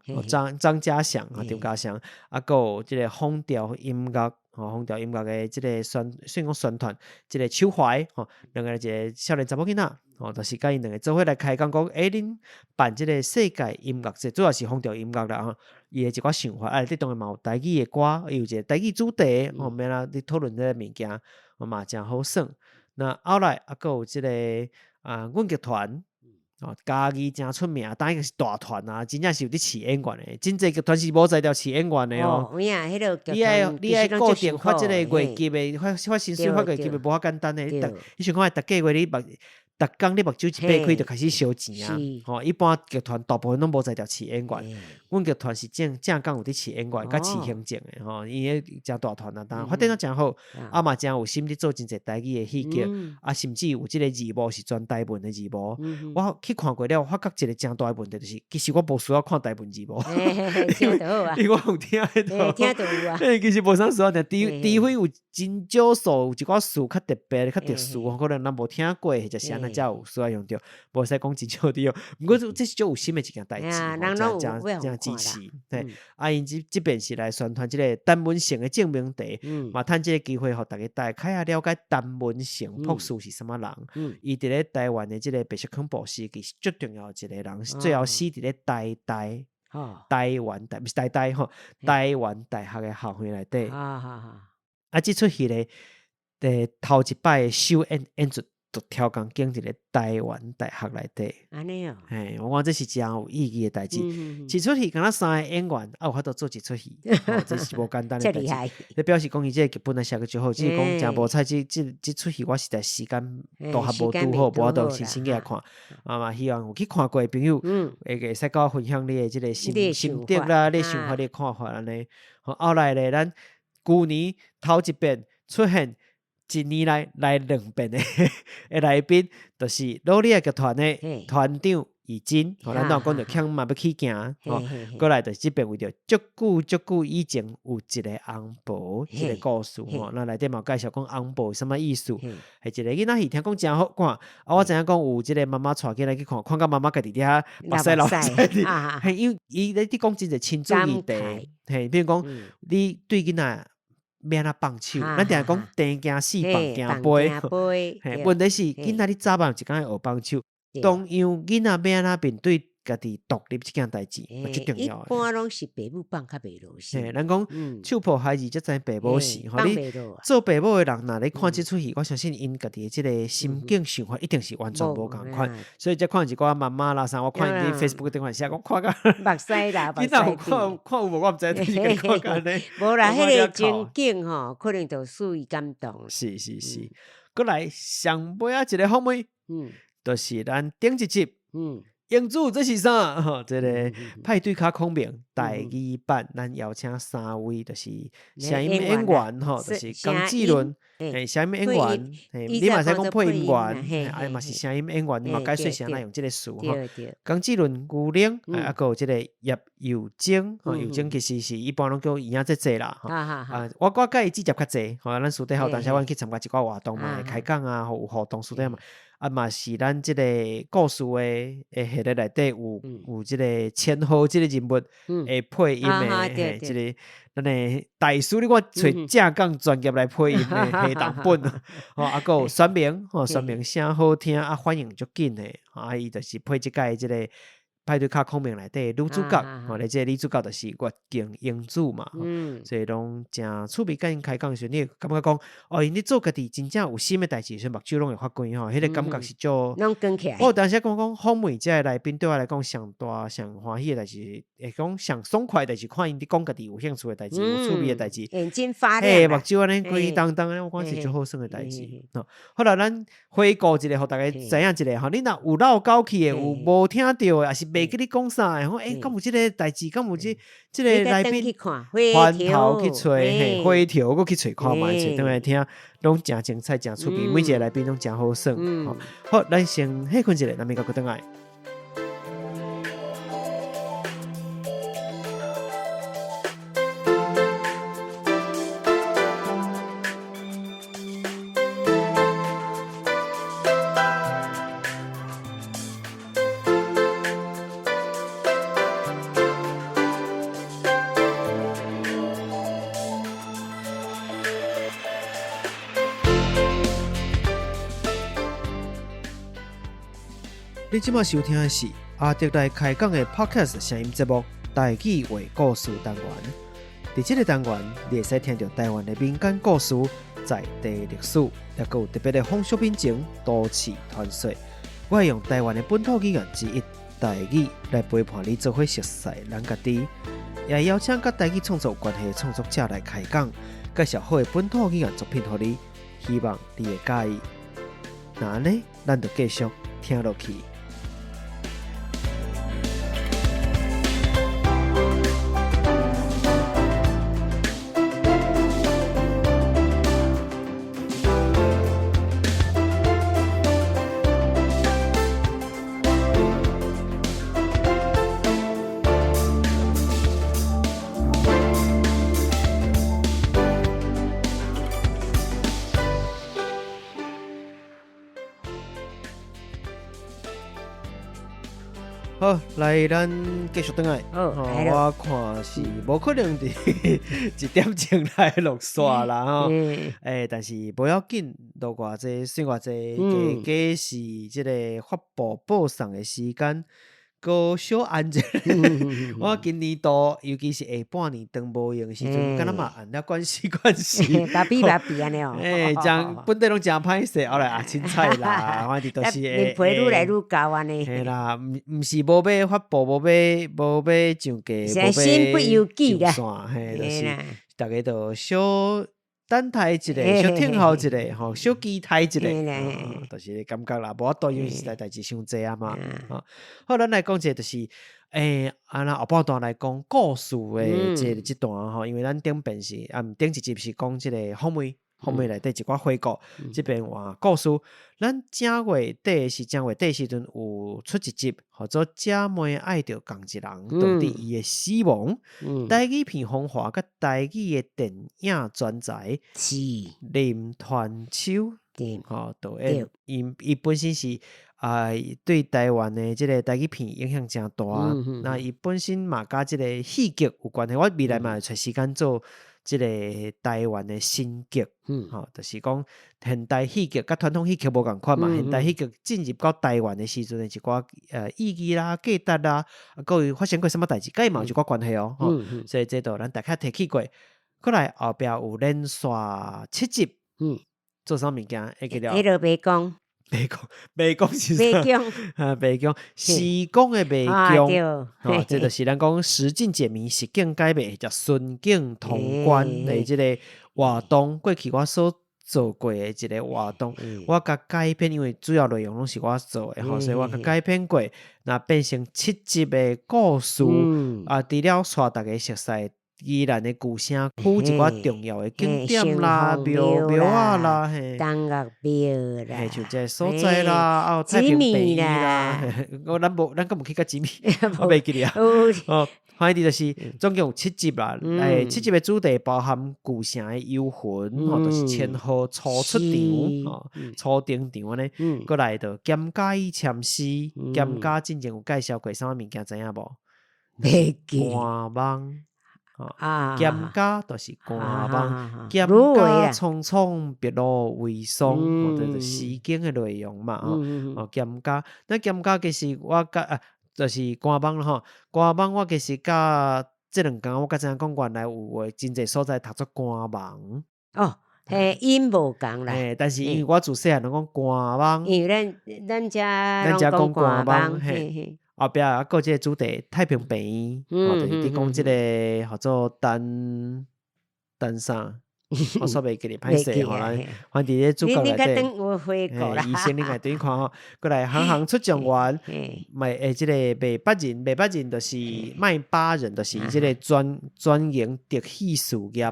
[SPEAKER 1] 張家祥，張家祥，啊，閣有這個風調音樂，吼，風調音樂的這個宣，算講宣傳，這個邱懷，吼，兩个一個少年查某囡仔。哦，就是佮𪜶兩个做伙來開講，講欸，恁辦這個世界音樂節，主要是風調音樂啦吼。伊的一寡想法，啊，內底當然嘛有台語的歌，伊有一個台語主題，吼，欲按怎咧討論這個物件，嘛誠好耍。那後來啊，閣有這個啊，阮劇團，哦，嘉義誠出名，當然是大團啊，真正是有佇飼演員的，真濟劇團是無才調飼演員的哦。
[SPEAKER 2] 有影，彼个
[SPEAKER 1] 你愛你愛固定發這個月給的，發發薪水發月給的無遐簡單的。你逐你想看，逐個月你目。逐工你目睭一擘開就開始燒錢啊！吼，一般劇團大部分攏無才調飼演員，阮劇團是正正港有佇飼演員，佮飼行政的吼，伊彼誠大團啊，但發展得誠好，啊嘛誠有心咧做真濟台語的戲劇，啊甚至有這个字幕是全台文的字幕。我去看過了，發覺一个誠大的問題就是，其實我無需要看台文字幕，因為我有聽著，
[SPEAKER 2] 聽著有啊。
[SPEAKER 1] 其實無啥需要聽，除非有真少數有一寡詞較特別、較特殊，可能咱無聽過，或者是按呢才有需要用著，無使講真少對。毋過這是足有心的一件代誌，誠誠誠支持。嘿，啊，𪜶這這邊是來宣傳這个陳文成的證明題，嘛趁這个機會，予逐家大概較了解陳文成博士是啥物人。伊佇咧台灣的這个白色恐怖時期是足重要的一个人，最後死佇咧台大，台灣大，毋是台大吼，台灣大學的校園內底。啊，這齣戲咧，頭一擺的首演演出，就超工景佇咧台灣大學內底。
[SPEAKER 2] 按呢哦。
[SPEAKER 1] 嘿，我感覺這是誠有意義的代誌。一齣戲敢若三个演員，啊有法度做一齣戲，這是無簡單的代誌。這表示講伊這个劇本仔寫閣足好，只是講誠無彩，這這這齣戲我實在時間都還無拄好，無法度親身去來看。啊嘛，希望有去看過的朋友，會使佮我分享你的這个心心得啦，你的想法、你的看法按呢。後來咧，咱舊年頭一遍出現。一年內來兩遍的來賓，就是努力劇團的團長以真，吼，咱拄仔講著欠嘛欲起行，吼，過來就是這遍為著足久足久以前有一个翁婆這个故事，吼，咱內底嘛有介紹講翁婆是啥物意思，係一个囡仔戲，聽講誠好看，啊，我知影講有這个媽媽帶囡仔去看，看到媽媽家己佇遐目屎流屎，嘿，因為伊咧佇講真濟親子議題，嘿，比如講你對囡仔。欲按怎放手，咱定定講甜驚死，放驚飛。嘿，問題是囡仔你早晚有一工會學放手。同樣，囡仔欲按怎面對家己獨立這件代誌，嘛足重要。
[SPEAKER 2] 一般攏是爸母放較袂落
[SPEAKER 1] 手。嘿，人講手抱孩子才知爸母死。吼，你做爸母的人，若咧看這齣戲，我相信𪜶家己的這个心境想法一定是完全無仝款。所以才看一寡媽媽啦啥，我看𪜶佇 Facebook 頂面寫講看甲
[SPEAKER 2] 目屎流，
[SPEAKER 1] 囡仔有看看有無？我毋知，但是看甲按呢。
[SPEAKER 2] 無啦，彼个情景吼，可能就使伊感動。
[SPEAKER 1] 是是是，閣來上尾仔一个訪問，就是咱頂一集，英子，這是啥？吼，這个派對卡孔明台語版，咱邀請三位，就是聲音演員吼，就是江志倫，嘿，聲音演員，嘿，你嘛會使講配音員，啊嘛是聲音演員，你嘛解說聲來用這个詞吼。江志倫、牛玲，啊，閣有這个葉幼貞，吼，幼貞其實是一般攏叫圓仔姐姐啦，吼。啊，我佮伊接觸較濟，吼，咱私底下有當時阮去參加一寡活動嘛，會開講啊，有互動私底下嘛。啊嘛是咱這個故事的系列內底有這個千鹤這個人物會配音的，嘿，這个咱的大師，你看揣正港專業來配音的黑檔本，吼，啊，閣有選民，吼，選民聲好聽，啊，反應足緊的，啊，伊就是配這屆這个派對卡孔明內底女主角，吼，咧這个女主角就是月經英子嘛，所以攏誠趣味。佮𪜶開講的時陣，你會感覺講，哦，𪜶咧做家己真正有心的代誌，時陣目睭攏會發光吼，彼个感覺是足。
[SPEAKER 2] 攏光起來。
[SPEAKER 1] 我有當時感覺講，訪問這个來賓對我來講上大上歡喜的代誌，會講上爽快的代誌，看𪜶佇講家己有興趣的代誌，有趣味的代誌，
[SPEAKER 2] 眼睛發亮。
[SPEAKER 1] 嘿，目睭按呢規當當，我看是足好耍的代誌。好啦，咱回顧一下，予大家知影一下吼。你若有落狗去的，有無聽著的，抑是袂記得講啥的，吼，欸，敢有這个代誌？敢有這个來賓？翻頭去揣，嘿，回頭閣去揣看覓，揣轉來聽，攏誠精彩，誠趣味，每一个來賓攏誠好耍。好，咱先歇睏一下，咱明仔閣轉來。你這馬收聽的是阿德來開講的 Podcast 聲音節目《台語話故事單元》。佇這个單元，你會使聽著台灣的民間故事、在地歷史，抑閣有特別的風俗民情、都市傳說。我會用台灣的本土語言之一台語來陪伴你，做伙熟似咱家己。也會邀請佮台語創作有關係的創作者來開講，介紹好的本土語言作品予你，希望你會佮意。那按呢，咱就繼續聽落去。好，來，咱繼續轉來。
[SPEAKER 2] 好，
[SPEAKER 1] 我看是無可能佇一點鐘內落煞啦吼。欸，但是無要緊，落偌濟算偌濟，加加是這个發布報送的時間。閣小按一下，我今年度尤其是下半年當無閒的時陣，敢若嘛按了關係關係，
[SPEAKER 2] 爸比爸比按呢哦。
[SPEAKER 1] 欸，誠本底攏誠歹勢，後來啊凊彩啦，反正就是
[SPEAKER 2] 會。面皮愈來愈厚按呢。
[SPEAKER 1] 嘿啦，毋是無欲發布，無欲上架，無欲
[SPEAKER 2] 身不由己啦。
[SPEAKER 1] 上線，嘿，就是逐家都小等待一下，小等候一下，吼，小期待一下，就是感覺啦，無法度，因為實在代誌傷濟啊嘛。好，咱來講一下，就是，欸，啊，咱後半段來講故事的這段吼，因為咱頂遍是，啊，毋頂一集是講這個訪問。訪問內底一寡回顧，這邊換故事。咱正月底是正月底時陣有出一集，號做姐妹愛著仝一人，導致伊的死亡。台語片風華佮台語的電影專才
[SPEAKER 2] 是
[SPEAKER 1] 林傳秋，吼導演，伊本身是啊，對台灣的這个台語片影響誠大。那伊本身嘛佮這个戲劇有關係，我未來嘛會揣時間做。這个台灣的新劇，吼，就是講現代戲劇佮傳統戲劇無仝款嘛。現代戲劇進入到台灣的時陣的一寡意義啦、價值啦，啊，閣有發生過啥物代誌，佮伊嘛有一寡關係哦。吼，所以這都咱大概提起過。過來後壁有連續七集，做啥物件會記得？
[SPEAKER 2] 彼个迷宮。
[SPEAKER 1] 迷宮，迷宮是
[SPEAKER 2] 啥？迷宮，
[SPEAKER 1] 啊，迷宮，時光的迷宮，吼，這就是咱講實境解謎、實境解謎，叫順境通關的這个活動。過去我所做過的一个活動，我共改編，因為主要內容攏是我做的吼，所以我共改編過，那變成七集的故事，啊，除了帶大家熟悉宜蘭的舊城區一寡重要的景點啦、廟廟仔啦，嘿，
[SPEAKER 2] 東岳廟啦，
[SPEAKER 1] 嘿，像這个所在啦，啊，有太平病院啦，我咱無，咱閣無去到紫美，我袂記得啊。哦，反正就是總共有七集啦。欸，七集的主題包含舊城的幽魂，吼，就是千鶴初出場，吼，初登場按呢。閣來就減價與禪師，減價進前有介紹過啥物物件，知影無？
[SPEAKER 2] 袂記。
[SPEAKER 1] 官網。減價就是官網，蒹葭蒼蒼，白露為霜，哦，這就是詩經的內容嘛，吼，哦，蒹葭，那蒹葭其實我佮啊，就是官網吼，官網我其實佮這兩工我才知影講，原來有的真濟所在讀做官網。
[SPEAKER 2] 哦，嘿，音無仝啦。
[SPEAKER 1] 嘿，但是因為我自細漢攏講官網。
[SPEAKER 2] 因為咱遮
[SPEAKER 1] 咱遮講官網，
[SPEAKER 2] 嘿。
[SPEAKER 1] 後壁啊，閣有這個主題太平病院，吼，就是佇講這个號做陳陳啥，我煞袂記得，歹勢吼，咱反正佇咧主角內底，醫生你家轉看吼，閣來行行出狀元，賣欸這个賣百人，賣百人就是賣百人，就是這个專營特許事業，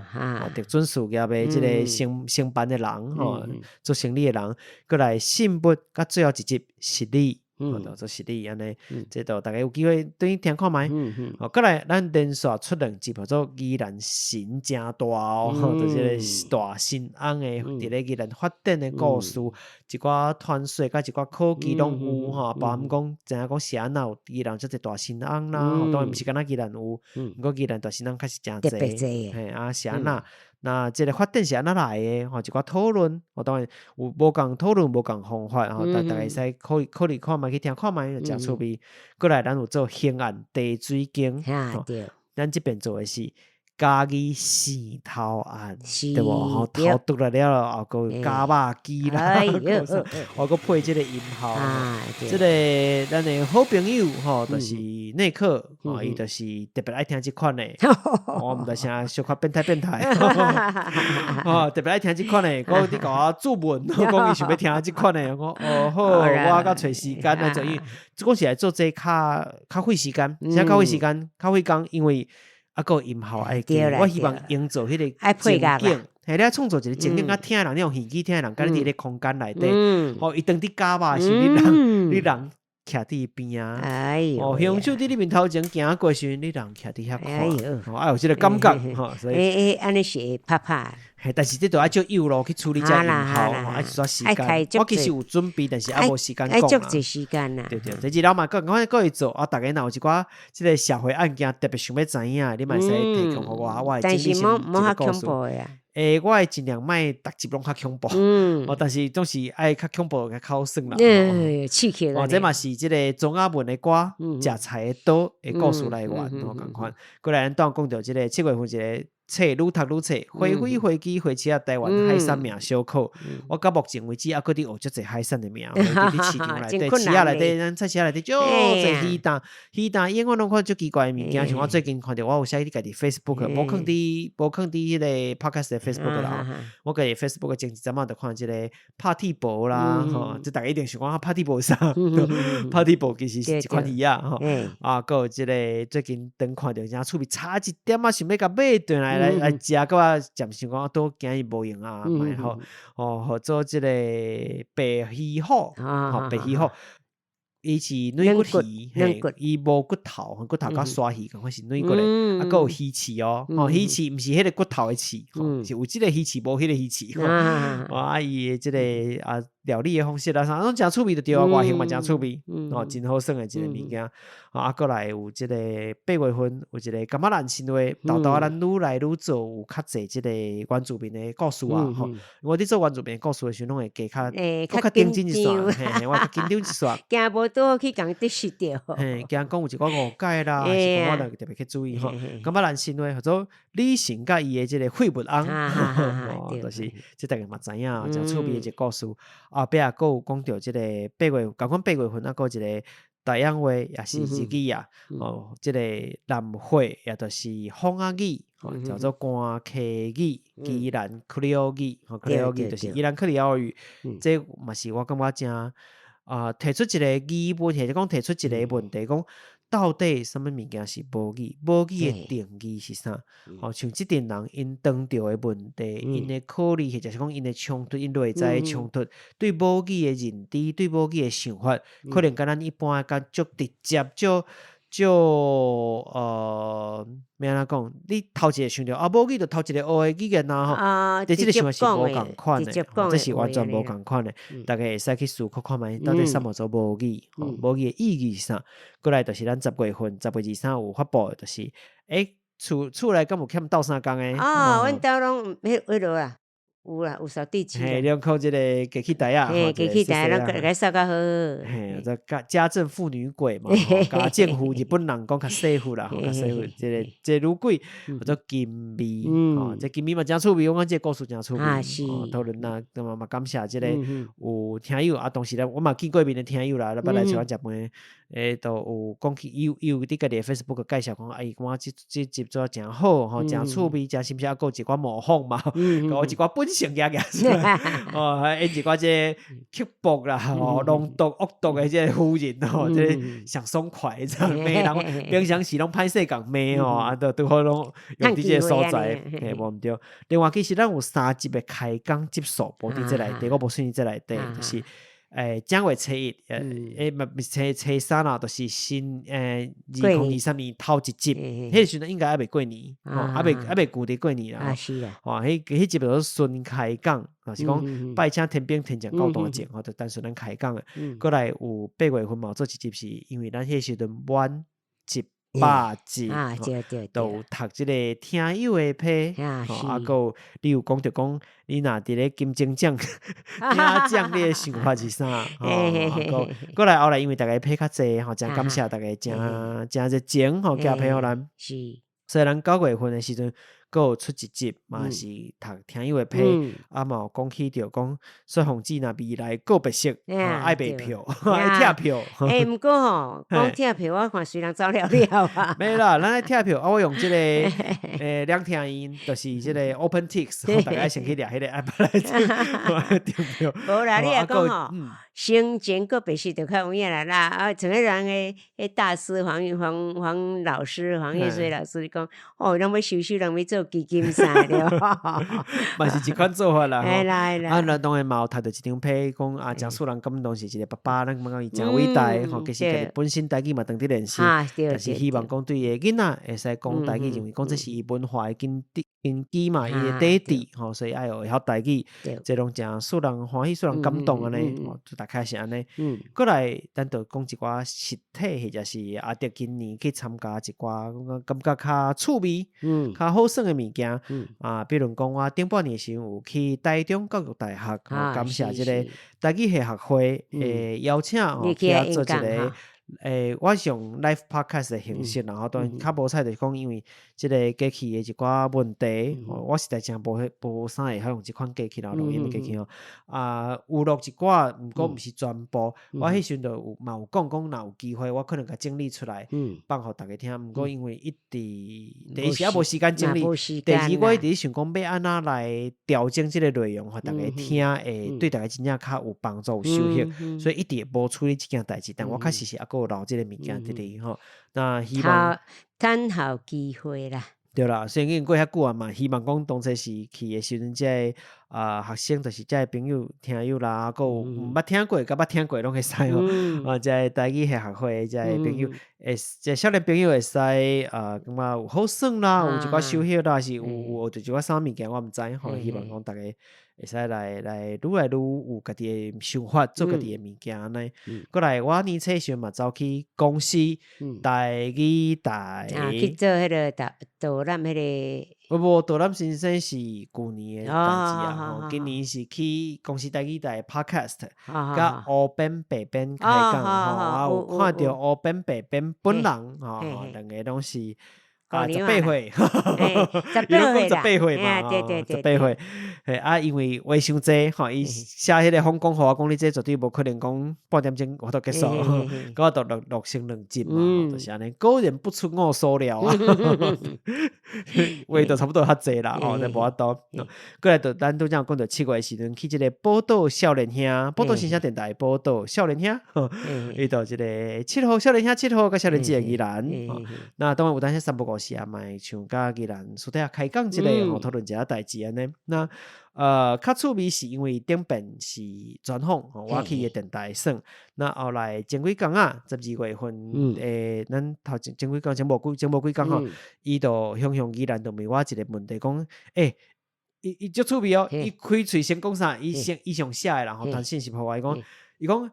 [SPEAKER 1] 特准事業的這个承辦的人吼，做生理的人，閣來信物，佮最後一集是你。哦，做實力按呢，這都大家有機會轉去聽看覓。哦，閣來咱連續出兩集，號做宜蘭神誠大哦，就是這个大神翁的佇咧宜蘭發展的故事，一寡傳說佮一寡考據攏有吼，包含講知影講是按怎有宜蘭遮濟大神翁啦，當然毋是干焦宜蘭有，毋過宜蘭大神翁確實誠濟，嘿啊是按怎？那這个發展是按怎來的？吼，一寡討論，我當然有無仝討論，無仝方法，吼，大家會使考慮考慮看覓去聽看覓，誠趣味。閣來，咱有做興岸茶水間，咱這邊做的是嘉義瀳頭案，對無？吼，頭拄來了後，閣有絞肉機啦，我閣配這个音效，這个咱的好朋友吼，就是內克，吼，伊就是特別愛聽這款的，我毋知啥小可變態變態，吼，特別愛聽這款的，講你共我注文，講伊想欲聽這款的，我哦好，我閣揣時間來做，因為這講是來做這較較費時間，啥較費時間，較費工，因為啊，閣有音效愛加，我希望營造彼个情景，嘿，你愛創造一个情景，佮聽的人，你用耳機聽的人，佮你佇彼个空間內底，吼，伊當佇絞肉的時，你人徛佇伊邊仔，哦，兇手佇你面頭前行過時，你人徛佇遐看，吼，愛有這个感覺，吼，所以，
[SPEAKER 2] 欸欸，按呢是會拍拍。
[SPEAKER 1] 嘿，但是這著愛借幼路去處理這音效，愛一寡時間。我其實有準備，但是猶無時間講啦。
[SPEAKER 2] 時間啦。
[SPEAKER 1] 對對，這日老嘛，閣講閣會做啊！逐家若有一寡這个社會案件特別想欲知影的，你嘛會使提供予我，我會整理成一个故事。欸，我會盡量莫逐集攏較恐怖，哦，但是總是愛較恐怖較好耍啦。
[SPEAKER 2] 刺激。
[SPEAKER 1] 哦，這嘛是這个莊仔文的歌，食菜的刀的故事來源，哦，仝款。過來，咱拄講著這个7月份一个。冊愈讀愈冊，花飛花機花市仔台灣海產名小考。我到目前為止猶閣佇學足濟海產的名，佇市場內底、市仔內底、咱菜市仔內底，足濟魚擔、魚擔，永遠攏看足奇怪的物件。像我最近看著，我有寫佇家己 Facebook，無囥佇無囥佇彼个 Podcast 的 Facebook 啦。我家己 Facebook 前一陣仔就看這个拍鐵婆啦，吼，這逐家一定想講拍鐵婆是啥？拍鐵婆其實是一款魚仔，吼。啊，閣有這个最近當看著誠趣味，差一點仔想欲共買轉來。來來食，閣我暫時講都驚伊無閒啊，莫吼哦，號做這个白魚虎，吼白魚虎，伊是軟骨魚，嘿，伊無骨頭，骨頭佮鯊魚仝款是軟骨的，啊，閣有魚翅哦，吼魚翅毋是彼个骨頭的翅，是有這个魚翅，無彼个魚翅，啊，伊的這个啊料理的方式啦，啥攏誠趣味就對啊，外形嘛誠趣味，哦，真好耍的一个物件。啊，閣來有這個8月份有一個感覺咱新話，沓沓咱愈來愈做有較濟這個原住民的故事啊，吼。我佇做原住民的故事的時陣，攏會加較，閣較認真一線，嘿嘿，我較緊張一線。
[SPEAKER 2] 驚無拄好去共得失著。
[SPEAKER 1] 嘿，驚講有一寡誤解啦，還是講我著特別去注意吼。感覺咱新話號做李成佮伊的這個廢物翁，就是這逐家嘛知影，誠趣味的一個故事。後壁閣有講著這個八月，仝款八月份啊，閣有一個。台陽話也是日語啊，哦，這个南會也就是方仔語，吼，叫做官溪語、宜蘭克里奧語，吼，克里奧語就是宜蘭克里奧語，這嘛是我感覺誠啊，提出一个疑問，或者講提出一个問題，講到底啥物物件是母語？母語的定義是啥？吼，像這陣人𪜶當著的問題，𪜶的考慮，或者是講𪜶的衝突，𪜶內在的衝突，對母語的認知，對母語的想法，可能佮咱一般較足直接，足足欲按怎講？你頭一个想著啊，母語就頭一个學的語言啊，吼，佇這个想法是無仝款的，這是完全無仝款的。大家會使去思考看覓，到底啥物做母語？吼，母語的意義是啥？過來就是咱10月份，10月23有發布的，就是厝內敢有欠鬥相共的？
[SPEAKER 2] 哦，阮兜攏彼彼落啊，有啦，有掃地機。
[SPEAKER 1] 嘿，你靠這个機器台仔，
[SPEAKER 2] 嘿，機器台仔攏共掃較好。
[SPEAKER 1] 嘿，這家政婦女鬼嘛，家政婦日本人講較細婦啦，較細婦，這个這女鬼叫做金美，吼，這金美嘛誠趣味，我感覺這个故事誠趣味。
[SPEAKER 2] 啊是。
[SPEAKER 1] 討論啦，嘛感謝這个有聽友啊，當時咧我嘛見過面的聽友啦，捌來揣阮食飯，都有講起，伊有佇家己的 Facebook 介紹講，啊，伊感覺這集做誠好，吼，誠趣味，誠新鮮，啊，閣有一寡模仿嘛，閣有一寡本性舉出來，哦，還演一寡這个刻薄啦，吼，濃毒惡毒的這个夫人吼，這个上爽快，這樣罵人，平常時攏歹勢共罵吼，啊，都拄好攏用佇這个所在，嘿，無毋對。另外，其實咱有三集的開講集數，無佇這內底，我無算佇這內底，就是正月初一，嘛毋是初三啦，就是新2023年頭一集，彼个時陣應該猶未過年，吼，猶未舊佇過年啦，吼，彼集叫做孫開講，就是講拜請天兵天將到大將，吼，就單純咱開講的。過來有8月份嘛有做一集，是因為咱彼個時陣滿100集，都有讀這个聽友的批，吼，啊，閣有你有講著講，你若佇咧金鐘獎領獎，你的想法是啥？吼，啊，閣過來後來，因為大家批較濟，吼，誠感謝大家誠誠熱情，吼，寄批予咱。所以咱9月份的時陣，閣有出一集，嘛是讀聽友的批，啊嘛有講起著講，雪鳳姊若未來告別式，愛賣票，愛拆票。
[SPEAKER 2] 毋過吼，講拆票，我看隨人走了了啊。
[SPEAKER 1] 沒啦，咱愛拆票，啊，我用這个兩廳院，就是這个 OpenTix，大家先去掠彼个 app 來訂票。
[SPEAKER 2] 無啦，你若講吼，生前告別式就較有影啦啦，啊，像彼人的彼大師黃黃黃老師黃月水老師講，哦，攏欲收收，人欲做基金啥對。
[SPEAKER 1] 嘛是一款做法啦。
[SPEAKER 2] 嘿啦嘿啦。
[SPEAKER 1] 啊，咱當然嘛有讀著一張批，講啊，誠使人感動是一個爸爸，咱感覺伊誠偉大吼。其實家己本身台語嘛當佇練習，但是希望講對伊的囡仔會使講台語，因為講這是伊文化的根基嘛，伊的底底吼，所以愛會曉台語，這攏誠使人歡喜，使人感動按呢，吼，就大概是按呢。過來，咱就講一寡實體，或者是阿德今年去參加一寡，感覺較趣味、較好耍的物件。啊，比如講我頂半年時有去台中教育大學，感謝這个台語系學會的邀請，吼，去遐做一个。我是用 live podcast 的形式，然後當然較無彩就是講，因為這个機器的一寡問題，我實在誠無啥會曉用這款機器，然後錄音的機器吼。啊，有錄一寡，毋過毋是全部。我彼時陣就有嘛有講講，若有機會，我可能共整理出來，放予大家聽。毋過因為一直第一是猶無時間整理，第二我一直想講欲按怎來調整這个內容，予大家聽，會對大家真正較有幫助、有收穫，所以一直無處理這件代誌。但我確實是猶閣有留這个物件佇咧吼。那希望
[SPEAKER 2] 趁好機會啦。
[SPEAKER 1] 對啦，雖然已經過遐久啊嘛，希望講當初時去的時陣，這个學生就是這个朋友、聽友啦，閣有毋捌聽過、佮捌聽過攏會使吼。啊，這个台語系學會的這个朋友，會這少年朋友會使啊，感覺有好耍啦，有一寡收穫啦，是有學著一寡啥物件，我毋知吼。希望講大家會使來愈來愈有家己的想法，做家己的物件按呢。過來，我年初時陣嘛走去公視台語台，
[SPEAKER 2] 啊，去做彼个導覽彼个。
[SPEAKER 1] 無，導覽先生是舊年的代誌啊，吼，今年是去公視台語台 podcast，佮烏邊白邊開講吼，我有看著烏邊白邊本人吼，兩个攏是。
[SPEAKER 2] 姑
[SPEAKER 1] 啊，十
[SPEAKER 2] 娘仔啦，
[SPEAKER 1] 八歲，
[SPEAKER 2] 嘿，
[SPEAKER 1] 伊攏
[SPEAKER 2] 十八
[SPEAKER 1] 講十八
[SPEAKER 2] 歲啦，
[SPEAKER 1] 歲嘛，
[SPEAKER 2] 嘿，對
[SPEAKER 1] 吼，
[SPEAKER 2] 對對對，
[SPEAKER 1] 十八歲，嘿，啊，因為話傷濟，吼，伊寫彼個訪綱予我講，你這絕對無可能講半點鐘有法度結束，閣就錄錄成兩集嘛，吼，就是按呢，果然不出我所料啊，話就差不多較濟啦，吼，就無法度。過來就咱拄才有講著7月的時陣去這個寶島少年兄，寶島新聲電台寶島少年兄，伊就這個7號少年兄7號佮少年姊的宜蘭，那當然有當時三不五時啊，嘛會像佮宜蘭私底下開講一下，吼，討論一下代誌按呢。那較趣味是因為頂遍是專訪，吼，我去伊的電台耍。那後來前幾工啊，12月份，咱頭前前幾工前無幾前無幾工吼，伊就向向宜蘭就問我一個問題，講，欸，伊伊足趣味哦，伊開喙先講啥？伊先伊上寫的啦吼，傳訊息予我，伊講，伊講，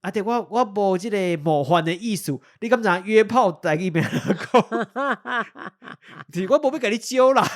[SPEAKER 1] 阿弟，我我無這個冒犯的意思，你敢知影約炮台語欲按怎講？是我無欲共你招啦，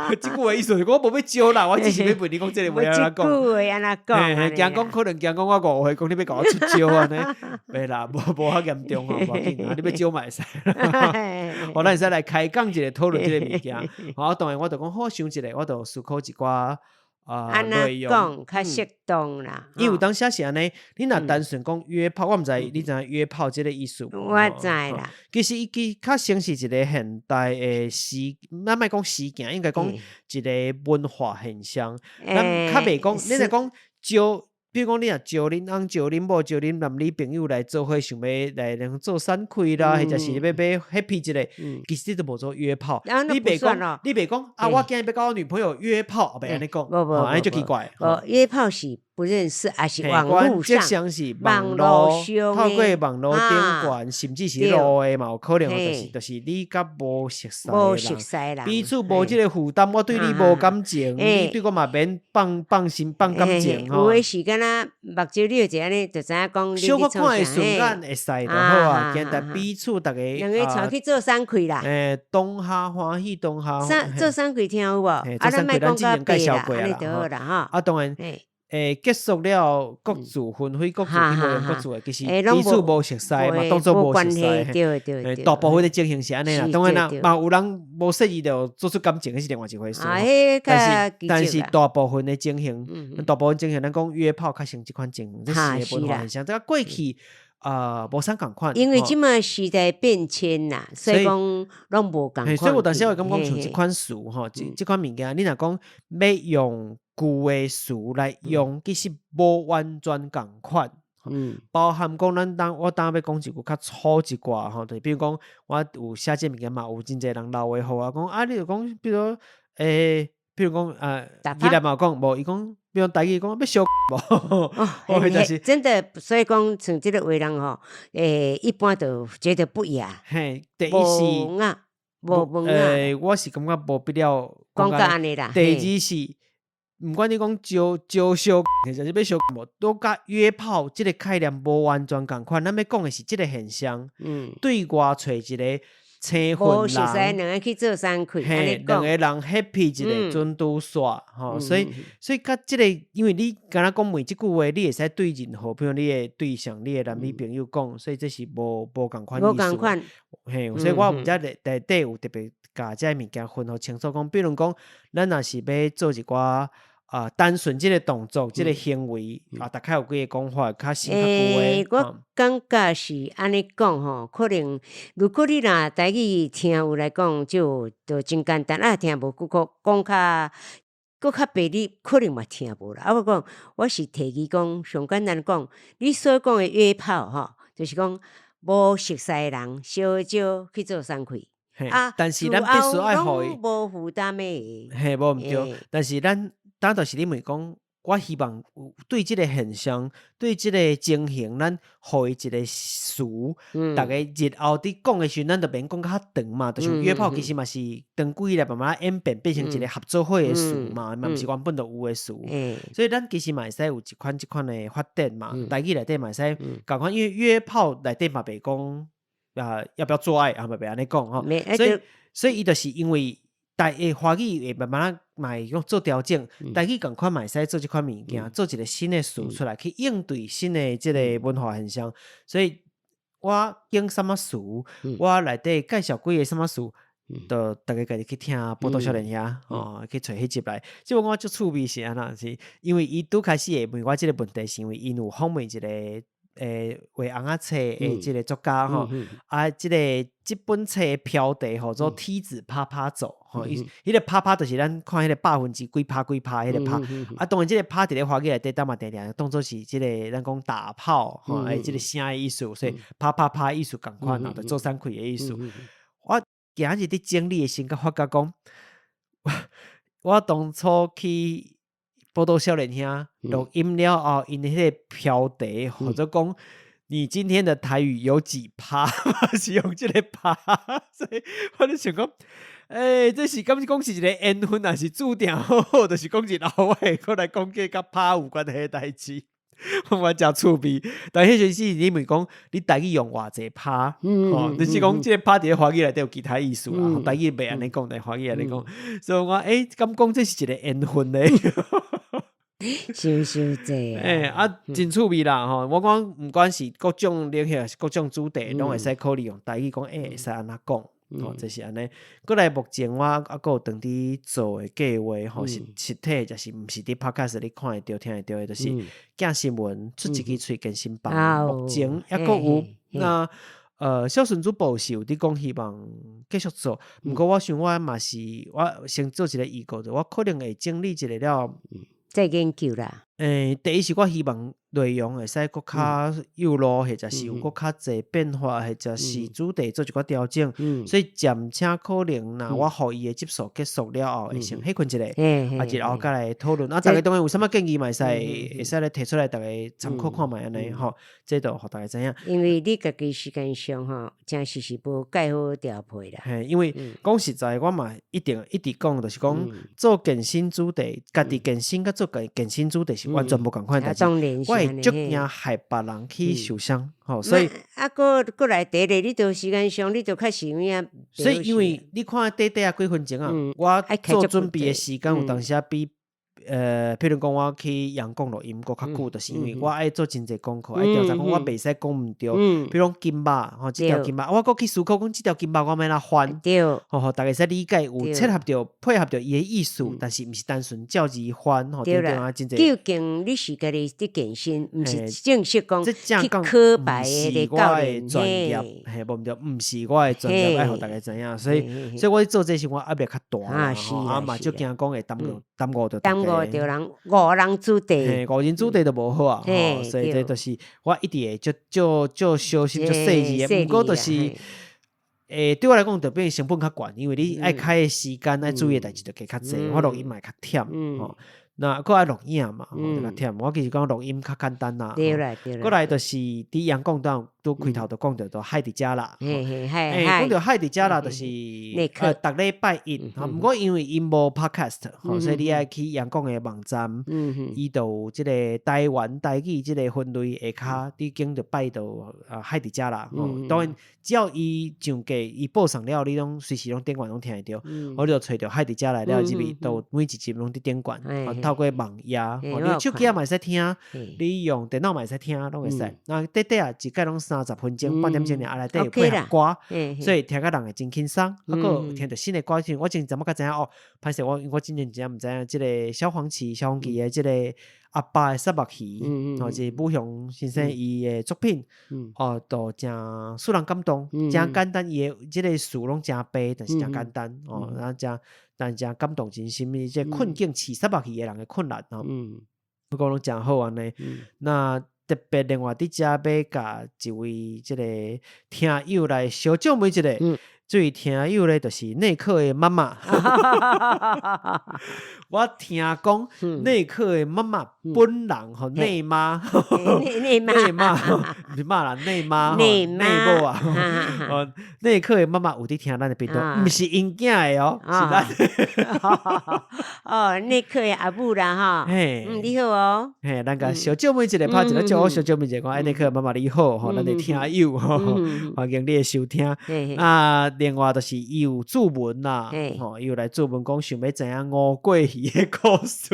[SPEAKER 1] 這句話意思是我無欲招啦，我只是欲問你講這個話按怎講？
[SPEAKER 2] 這句話按怎講？
[SPEAKER 1] 嘿，驚講可能驚講我誤會，講你欲共我出招按呢？袂啦，無無遐嚴重吼，無要緊，啊，你欲招嘛會使。好，咱會使來開講一下討論這個物件。好，當然我就講好想一下，我就思考一寡。啊，
[SPEAKER 2] 按怎講較適當啦？
[SPEAKER 1] 因為有當時是按呢，你若單純講約炮，我毋知你知影約炮這個意思無？
[SPEAKER 2] 我知啦。
[SPEAKER 1] 其實伊其較像是一個現代的時，咱莫講時件，應該講一個文化現象。咱較袂講，你若講招，比如講你若招恁翁、招恁某、招恁男女朋友來做伙，想欲來兩做散開啦，或者是欲欲 happy 一下，其實這都無做約炮。你袂講，你袂講啊！我今日欲佮我女朋友約炮，袂按呢講，按呢足奇怪。
[SPEAKER 2] 無約炮是不認識，抑是網路上，
[SPEAKER 1] 是網路透過網路頂懸，甚至是路的嘛有可能，就是就是你佮無熟似的人，彼此無這個負擔，我對你無感情，你對我嘛免放放心放感情。
[SPEAKER 2] 有的是敢若目睭你就按呢，就知影講。
[SPEAKER 1] 小可看會順眼會使就好啊，簡單彼此逐家
[SPEAKER 2] 兩个帶去做送開啦。
[SPEAKER 1] 欸，當下歡喜當下。
[SPEAKER 2] 做送開聽有無？啊，咱莫講較白啦，按呢就好啦吼。
[SPEAKER 1] 啊，當然。欸，結束了，各自分開，各自去無各自的，其實彼此無熟似嘛，當做無熟似。
[SPEAKER 2] 對對
[SPEAKER 1] 大部分的情形是按呢啦。當然啦，嘛有人無說伊就做出感情，彼是另外一回事。但是但是大部分的情形，大部分情形，咱講約炮較像這款情形，這是個文化現象。這個過去啊，無啥仝款。
[SPEAKER 2] 因為這馬時代變遷啦，所以講攏無仝款。
[SPEAKER 1] 所以有當時會感覺像這款詞吼，這這款物件，你若講欲用舊的詞來用，其實無完全仝款。包含講咱當我當欲講一句較粗一寡吼，就比如講我有寫這物件嘛，有真濟人留話予我講啊，你就講，比如欸，比如講啊，伊來嘛有講，無伊講，比如台語講欲相無，
[SPEAKER 2] 哦，就是真的，所以講像這個話人吼，欸，一般就覺得不雅。
[SPEAKER 1] 嘿，第一是
[SPEAKER 2] 無文雅，
[SPEAKER 1] 欸，我是感覺無必要
[SPEAKER 2] 講到按呢啦。
[SPEAKER 1] 第二是，毋管你講招招相，或者是欲相無，都佮約炮這個概念無完全仝款。咱欲講的是這個現象，對外揣一個生份人，
[SPEAKER 2] 兩個去做送開，
[SPEAKER 1] 嘿，兩個人 happy 一下，準拄煞吼。所以，所以佮這個，因為你敢若講問這句話，你會使對任何，比如你的對象、你的男女朋友講，所以這是無無仝款意思。
[SPEAKER 2] 無仝款。
[SPEAKER 1] 嘿，所以我毋知內底有特別共這個物件分予清楚，講，比如講，咱若是欲做一寡啊，單純這個動作、這個行為啊，大概有幾个講法，較新較舊
[SPEAKER 2] 的。我感覺是按呢講吼，可能如果你若台語聽有來講，就就真簡單啊，聽無閣閣講較閣較白，你可能嘛聽無啦。啊，我講我是提議講，上簡單講，你所講的約炮吼，就是講無熟似的人相招去做送開。啊，
[SPEAKER 1] 但是咱必須愛予伊
[SPEAKER 2] 無負擔的。
[SPEAKER 1] 嘿，無毋對，但是咱。當就是你問講，我希望有對這個現象，對這個情形，咱予伊一個詞，逐家日後佇講的時陣，咱就免講較長嘛。就像約炮，其實嘛是長久以來慢慢演變變成一個合作伙的詞嘛，嘛毋是原本就有的詞。所以咱其實嘛會使有一款這款的發展嘛。台語內底嘛會使仝款，因為約炮內底嘛袂講啊，要不要做愛啊，嘛袂按呢講吼。所以，所以伊就是因為。台會華語會慢慢嘛會講做調整，台語仝款嘛會使做這款物件，做一個新的詞出來去應對新的這個文化現象。所以我揀啥物詞，我內底介紹幾个啥物詞，就逐家家己去聽報道少年兄，哦，去揣彼集來。這我感覺足趣味是按怎是，因為伊拄開始會問我這个問題，是因為𪜶有訪問一个畫尪仔冊的這个作家吼，啊，這个這本冊的標題號做《梯子啪啪走》吼，伊彼个啪啪就是咱看彼个百分之幾趴幾趴彼个啪，啊，當然這个啪佇咧華語內底，咱嘛定定當做是這个咱講打炮吼，欸，這个聲的意思，所以啪啪啪意思仝款啊，就做送氣的意思。我今日佇整理的時陣，發覺講，我當初去報道少年兄錄音了後，𪜶彼個標題號做講，你今天的台語有幾趴？是用這个趴，所以我咧想講，欸，這是敢是講是一个緣分，抑是注定好好，就是講日後我會閣來講這佮趴有關係的代誌，我誠趣味。但彼陣時你問講，你台語用偌濟趴？吼，就是講這个趴佇咧華語內底有其他意思啦，台語袂按呢講，但華語按呢講，所以我欸，敢講這是一个緣分咧？
[SPEAKER 2] 傷傷濟
[SPEAKER 1] 欸啊，真趣味啦吼！我講毋管是各種領域，抑是各種主題，攏會使考慮用台語講，欸，會使按怎講？吼，這是按呢。閣來目前我猶閣有當佇做的計劃吼，實實體就是毋是佇 Podcast 你看會著、聽會著的，就是鏡新聞出一支喙健身房，目前猶閣有。那小孫主播是有佇講希望繼續做，毋過我想我嘛是我先做一个預告，就我可能會整理一下了。
[SPEAKER 2] 再研究啦。
[SPEAKER 1] 欸，第一是我希望內容會使閣較有路，或者是有閣較濟變化，或者是主題做一寡調整。所以暫且可能，若我予伊的集數結束了後，會先歇睏一下，啊，日後閣來討論。啊，逐家當然有啥物建議嘛，會使來提出來，逐家參考看覓按呢吼。這就予逐家知影。
[SPEAKER 2] 因為你家己時間上吼，誠實是無蓋好調配啦。
[SPEAKER 1] 嘿，因為講實在，我嘛一定一直講，就是講做健身主題，家己健身佮做健健身主題是完全無仝款的代志。我會足驚害別人去受傷，吼，所以
[SPEAKER 2] 啊，閣閣來第一个，你著時間上，你著較是有影。
[SPEAKER 1] 所以因為你看短短仔幾分鐘啊，我做準備的時間有當時仔比譬如講我去陽光錄音閣較久，就是因為我愛做真濟功課，愛調查講我袂使講毋對。比如講金肉，吼，這條金肉，我閣去思考講這條金肉我欲按怎翻，吼吼，逐家會使理解有切合著配合著伊的意思，但是毋是單純照字翻，吼，對啊，真濟。
[SPEAKER 2] 究竟你是家己佇健身，毋是正式講去考牌的
[SPEAKER 1] 教練，專業，嘿，無毋對，毋是我的專業，愛予逐家知影，所以，所以我做這時我壓力較大啦，吼，啊嘛足驚講會耽誤耽誤著
[SPEAKER 2] 耽誤著人誤人子弟，
[SPEAKER 1] 誤人子弟就無好啊，吼，所以這就是我一直會足足足小心、足細緻的，毋過就是，欸，對我來講就變成本較懸，因為你愛開的時間、愛注意的代誌就加較濟，我錄音嘛會較忝，吼。那閣愛錄影嘛，就較忝。我其實講錄音較簡單啦。
[SPEAKER 2] 對啦對啦。
[SPEAKER 1] 閣來就是佇陽光當拄開頭就講著都海佇遮啦。欸，講著海佇遮啦，就是逐禮拜一。毋過因為𪜶無 podcast，所以你愛去陽光的網站，伊就有這個台灣台語這個分類下跤，你經著拜到海佇遮啦。當然，只要伊上架伊播送了，你攏隨時攏頂懸攏聽會著。我就揣著海佇遮來了入去，都每一集攏佇頂懸。透過網頁，你手機仔嘛會使聽，你用電腦嘛會使聽，攏會使。那短短仔一擺攏30分鐘，半點鐘爾，啊內底有配合歌，所以聽甲人會真輕鬆。啊，閣有聽著新的歌，我前陣仔才知影哦，歹勢我之前真正毋知影這个蕭煌奇、蕭煌奇的這个阿爸的虱目魚，吼，是武雄先生伊的作品，哦，都誠使人感動，誠簡單，伊的這个詞攏誠白，但是誠簡單，哦，啊，誠但誠感動人心的這困境飼虱目魚的人的困難，吼，我講攏誠好按呢。那特別另外佇遮欲共一位這个聽友來相祝問一下，這位聽友咧就是內克的媽媽。我聽講內克的媽媽本人吼內媽，
[SPEAKER 2] 內
[SPEAKER 1] 內媽，毋是媽啦，內媽，內某啊，哦，內克的媽媽有佇聽咱的頻道，毋是𪜶囝的哦，是咱。
[SPEAKER 2] 哦，內克的阿母啦吼，你好哦。
[SPEAKER 1] 嘿，咱共相祝問一下，拍一个招呼，相祝問一下，講哎，內克媽媽你好，吼，咱的聽友吼，歡迎你的收聽。啊，另外就是伊有注文啦，吼，伊有來注文講想欲知影吳過魚的故事，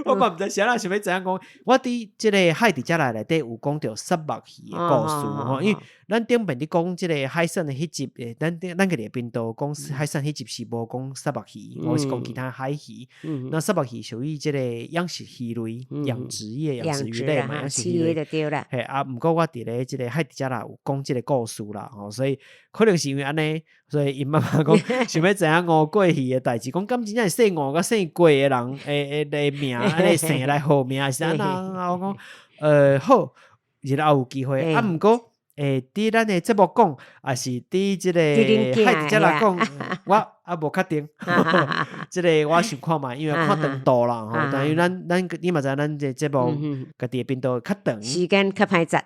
[SPEAKER 1] 我嘛毋知是按怎想欲知影講，我佇這个海佇遮來內底有講著虱目魚的故事吼，因為咱頂遍佇講這个海產的彼集，咱頂咱家己的頻道講海產彼集是無講虱目魚，我是講其他海魚。那虱目魚屬於這个養殖魚類，養殖業、養殖魚類嘛，養殖魚類。
[SPEAKER 2] 對啦。
[SPEAKER 1] 嘿，啊，毋過我佇咧這个海底遮啦有講這个故事啦，吼，所以可能是因為按呢，所以𪜶媽媽講想欲知影吳過魚的代誌，講敢真正是姓吳佮姓郭的人的名按呢姓來號名，還是按怎？啊，我講，好，日後有機會，啊，毋過。佇咱的節目講，抑是佇這个海底遮來講，我猶無確定。這个我想看覓，因為看長度啦吼。但因為咱你嘛知影，咱這個節目家己的頻道較長，
[SPEAKER 2] 時間較歹節，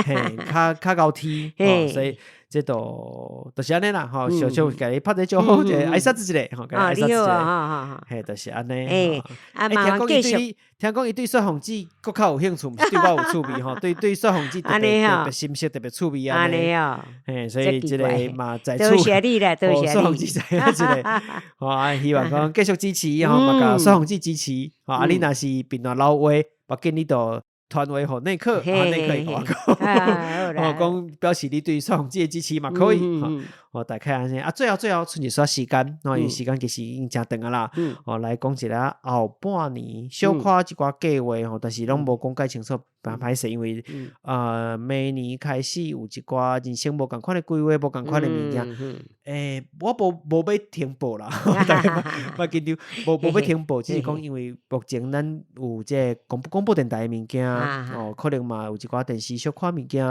[SPEAKER 1] 嘿，較較𠢕天，吼，所以這就是按呢啦，吼，小小共你拍個招呼，者挨拶一下，吼，共你挨拶一下，嘿，就是按呢。
[SPEAKER 2] 啊，聽
[SPEAKER 1] 講伊對，聽講伊對雪鳳姊閣較有興趣，毋是對我有趣味吼，對雪鳳姊特別特別心色特別趣味按呢。嘿，所以這个嘛在
[SPEAKER 2] 此，多謝你啦，多謝你。
[SPEAKER 1] 雪鳳姊知影一下，吼，啊，希望講繼續支持，吼，嘛共雪鳳姊支持，吼，啊，你若是貧惰老話，無緊你就傳話予內克，啊，內克會共我講，吼，講表示你對雪鳳姊的支持嘛可以，吼，哦，大概按呢，啊，最後最後賰一撮時間，吼，因為時間其實已經誠長啊啦，哦，來講一下後半年小可一寡計劃吼，但是攏無講介清楚，誠歹勢，因為明年開始有一寡人生無仝款的規劃，無仝款的物件，我無欲停播啦，大家莫緊張，無欲停播，只是講因為目前咱有這個廣播電台的物件，哦，可能嘛有一寡電視小可物件，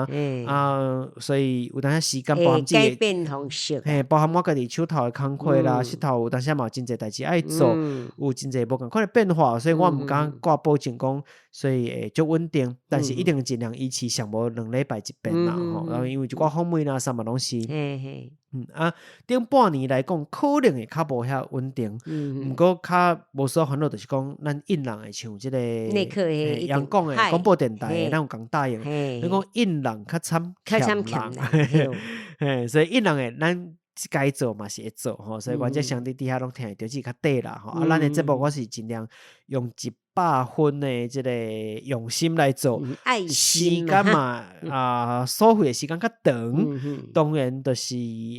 [SPEAKER 1] 啊，所以有當時時間包含這個，
[SPEAKER 2] 改變方式，
[SPEAKER 1] 嘿，包含我家己手頭的工課啦，膝頭有當時嘛有真濟代誌愛做，有真濟無仝款的變化，所以我毋敢掛保證講，所以會足穩定，但是一定盡量維持上無2禮拜一遍啦，吼，然後因為一寡訪問啊，啥物攏是，啊，頂半年來講可能會較無遐穩定，毋過較無需要煩惱，就是講咱應人會像這個陽光的廣播電台，咱有共答應，你講應人較慘，
[SPEAKER 2] 較慘欠人，
[SPEAKER 1] 嘿，所以應人的咱該做嘛是會做吼，所以原則上佇底下攏聽會著，只是較短啦吼。啊，咱的節目我是盡量用100分的這个用心來做，時間嘛啊，所費的時間較長，當然就是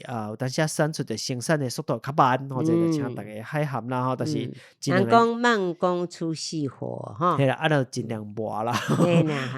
[SPEAKER 1] 啊，有當時產出的生產的速度較慢，吼，這個請大家海涵啦吼。但是
[SPEAKER 2] 人講慢工出細活吼，
[SPEAKER 1] 嘿啦，啊，就盡量磨啦，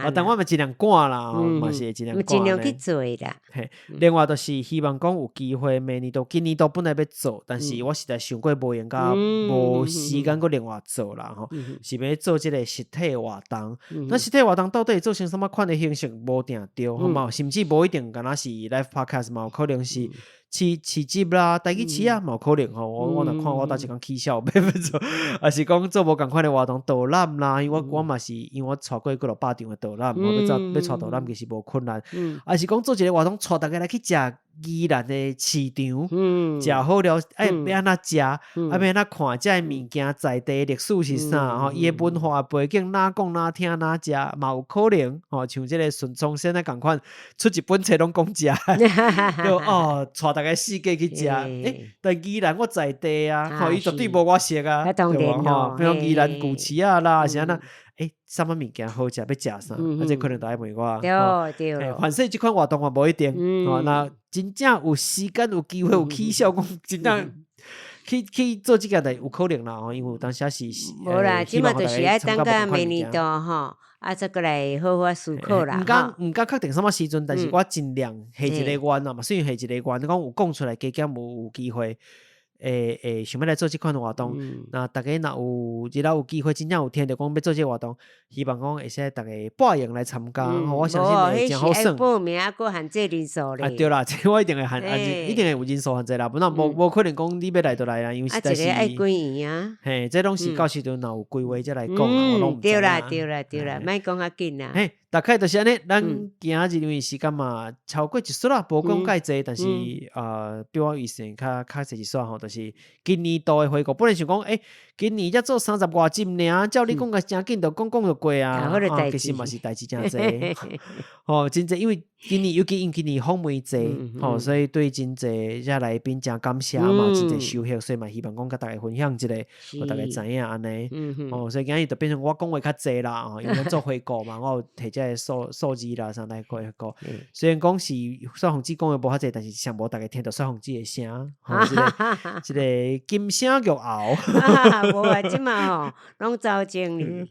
[SPEAKER 1] 啊，但我嘛盡量趕啦，嘛是會盡量
[SPEAKER 2] 盡量去做啦。
[SPEAKER 1] 嘿，另外就是希望講有機會，明年度、今年度本來欲做，但是我實在想過無閒佮無時間閣另外做啦吼，是欲做這个實體活動，那實體活動到底做成啥物款的形式，無定著，好無？甚至無一定敢若是 live podcast 嘛，有可能是市集啦、台語市啊，嘛有可能吼。我若看我逐一工起痟欲做，抑是講做無仝款的活動導覽啦，因為我嘛是因為我帶過幾落百場的導覽，我欲走欲帶導覽其實無困難，抑是講做一个活動，帶大家來去食宜蘭的市場，食好了，欸，欲按怎食，啊，欲按怎看這个物件在地歷史是啥吼，伊的文化背景哪講哪聽哪食，嘛有可能吼，像這个順聰先生仝款出一本冊攏講食，就哦，帶大家四界去食，欸，但宜蘭我在地啊，吼，伊絕對無我熟啊，對無吼？比如講宜蘭舊市仔啦，是按怎？欸，啥物物件好食，欲食啥？啊，這可能都愛問我。
[SPEAKER 2] 對對。
[SPEAKER 1] 反正這款活動嘛無一定，吼，若真正有時間、有機會、有起痟，講真正去做這件代誌有可能啦，吼，因為有當時是。
[SPEAKER 2] 無啦，這馬就是愛等到明年度吼，啊，再閣來好好思考啦。
[SPEAKER 1] 毋敢確定啥物時陣，但是我盡量下一個願啊嘛，雖然下一個願，你講有講出來，加減有機會。會想欲來做這款活動，那大家若有日後有機會，真正有聽著講欲做這个活動，希望講會使逐家報名來參加，我相信會誠好耍。
[SPEAKER 2] 報名啊，閣限制人數咧。
[SPEAKER 1] 啊對啦，這我一定會限，一定會有人數限制啦，不然無可能講你欲來就來啦，因為實在是。
[SPEAKER 2] 啊，一个愛幾圓啊？
[SPEAKER 1] 嘿，這攏是到時陣若有規劃才來講啊，我攏毋知。
[SPEAKER 2] 對啦對啦對啦，莫講較緊啦。
[SPEAKER 1] 嘿，大概就是按呢，咱今仔日因為時間嘛超過一撮啦，無講介濟，但是比我預算較濟一撮吼，就是今年度的回顧，本來想講，欸，今年才做三十外集爾，照你講甲誠緊，就講講就過啊，其實嘛是代誌誠濟，吼，真濟，因為今年尤其因今年訪問濟，吼，所以對真濟遮來賓誠感謝嘛，真濟收穫，所以嘛希望講佮大家分享一下，予大家知影按呢，吼，所以今日就變成我講話較濟啦，因為咱做回顧嘛，我有提這遮的數字啦，啥來過個。雖然講是雪鳳子講的無較濟，但是上無逐家聽著雪鳳子的聲，吼，這個金聲玉喉。
[SPEAKER 2] 無啊，這馬吼攏走精哩。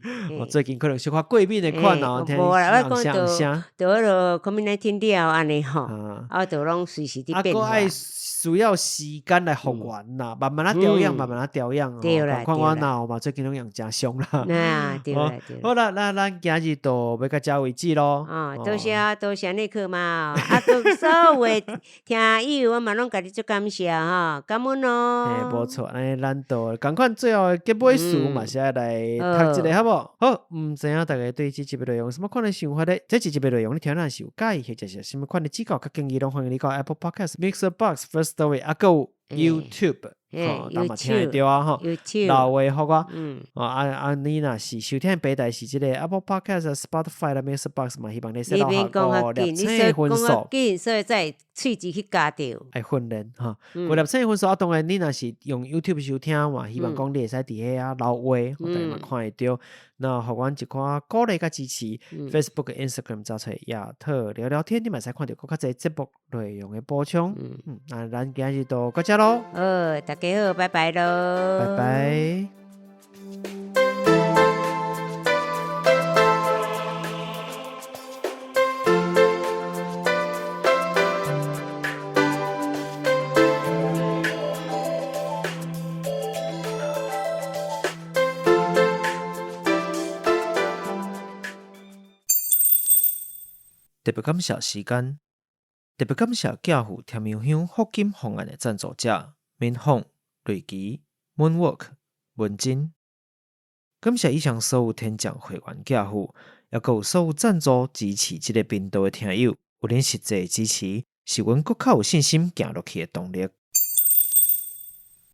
[SPEAKER 1] 最近可能小可過敏的款哦，聽
[SPEAKER 2] 無啦，我講著著彼落 COVID-19 了按呢吼，啊，就攏隨時佇變化。
[SPEAKER 1] 啊，閣愛需要時間來復原啦，慢慢仔調養，慢慢仔調養。
[SPEAKER 2] 對啦，
[SPEAKER 1] 看我老嘛，最近攏用誠傷啦。
[SPEAKER 2] 啊，對啦，對。
[SPEAKER 1] 好啦，那咱今日就欲到遮為止囉。
[SPEAKER 2] 哦，多謝多謝你去嘛，啊，閣所有的聽友，我嘛攏共你足感謝吼，感恩哦。
[SPEAKER 1] 嘿，無錯，按呢咱就仝款最後的結尾詞嘛是愛來讀一下，好無？好，毋知影大家對這集的內容有啥物款的想法咧？這一集的內容你聽了是有佮意，或者是啥物款的指教佮建議，攏歡迎你到 Apple Podcast、Mixer Box、Firstory 啊，閣有 YouTube，吼，都嘛聽會著啊，吼，留話予我，哦，啊啊，你若是收聽的平台是這個 Apple Podcast、Spotify 啦、Mixer Box 嘛，希望你設留下五粒星分數，
[SPEAKER 2] 所以才會喙舌去咬著，
[SPEAKER 1] 愛訓練吼，五粒星分數啊，當然你若是用 YouTube 收聽嘛，希望講你會使佇遐留話，予大家嘛看會著。那予阮一寡鼓勵佮支持，Facebook、Instagram 找揣亞特聊聊天，你嘛會使看著閣較濟節目內容的補充。嗯，那咱今日就到遮囉。
[SPEAKER 2] 好，大家好，拜拜囉。
[SPEAKER 1] 拜拜。特別感謝時間，特別感謝寄付甜油香福金方案的贊助者：敏鳳、瑞奇、Moonwork、文珍。感謝以上所有天降會員寄付，抑閣有所有贊助支持這个頻道的聽友，有恁實際的支持，是阮閣較有信心行落去的動力。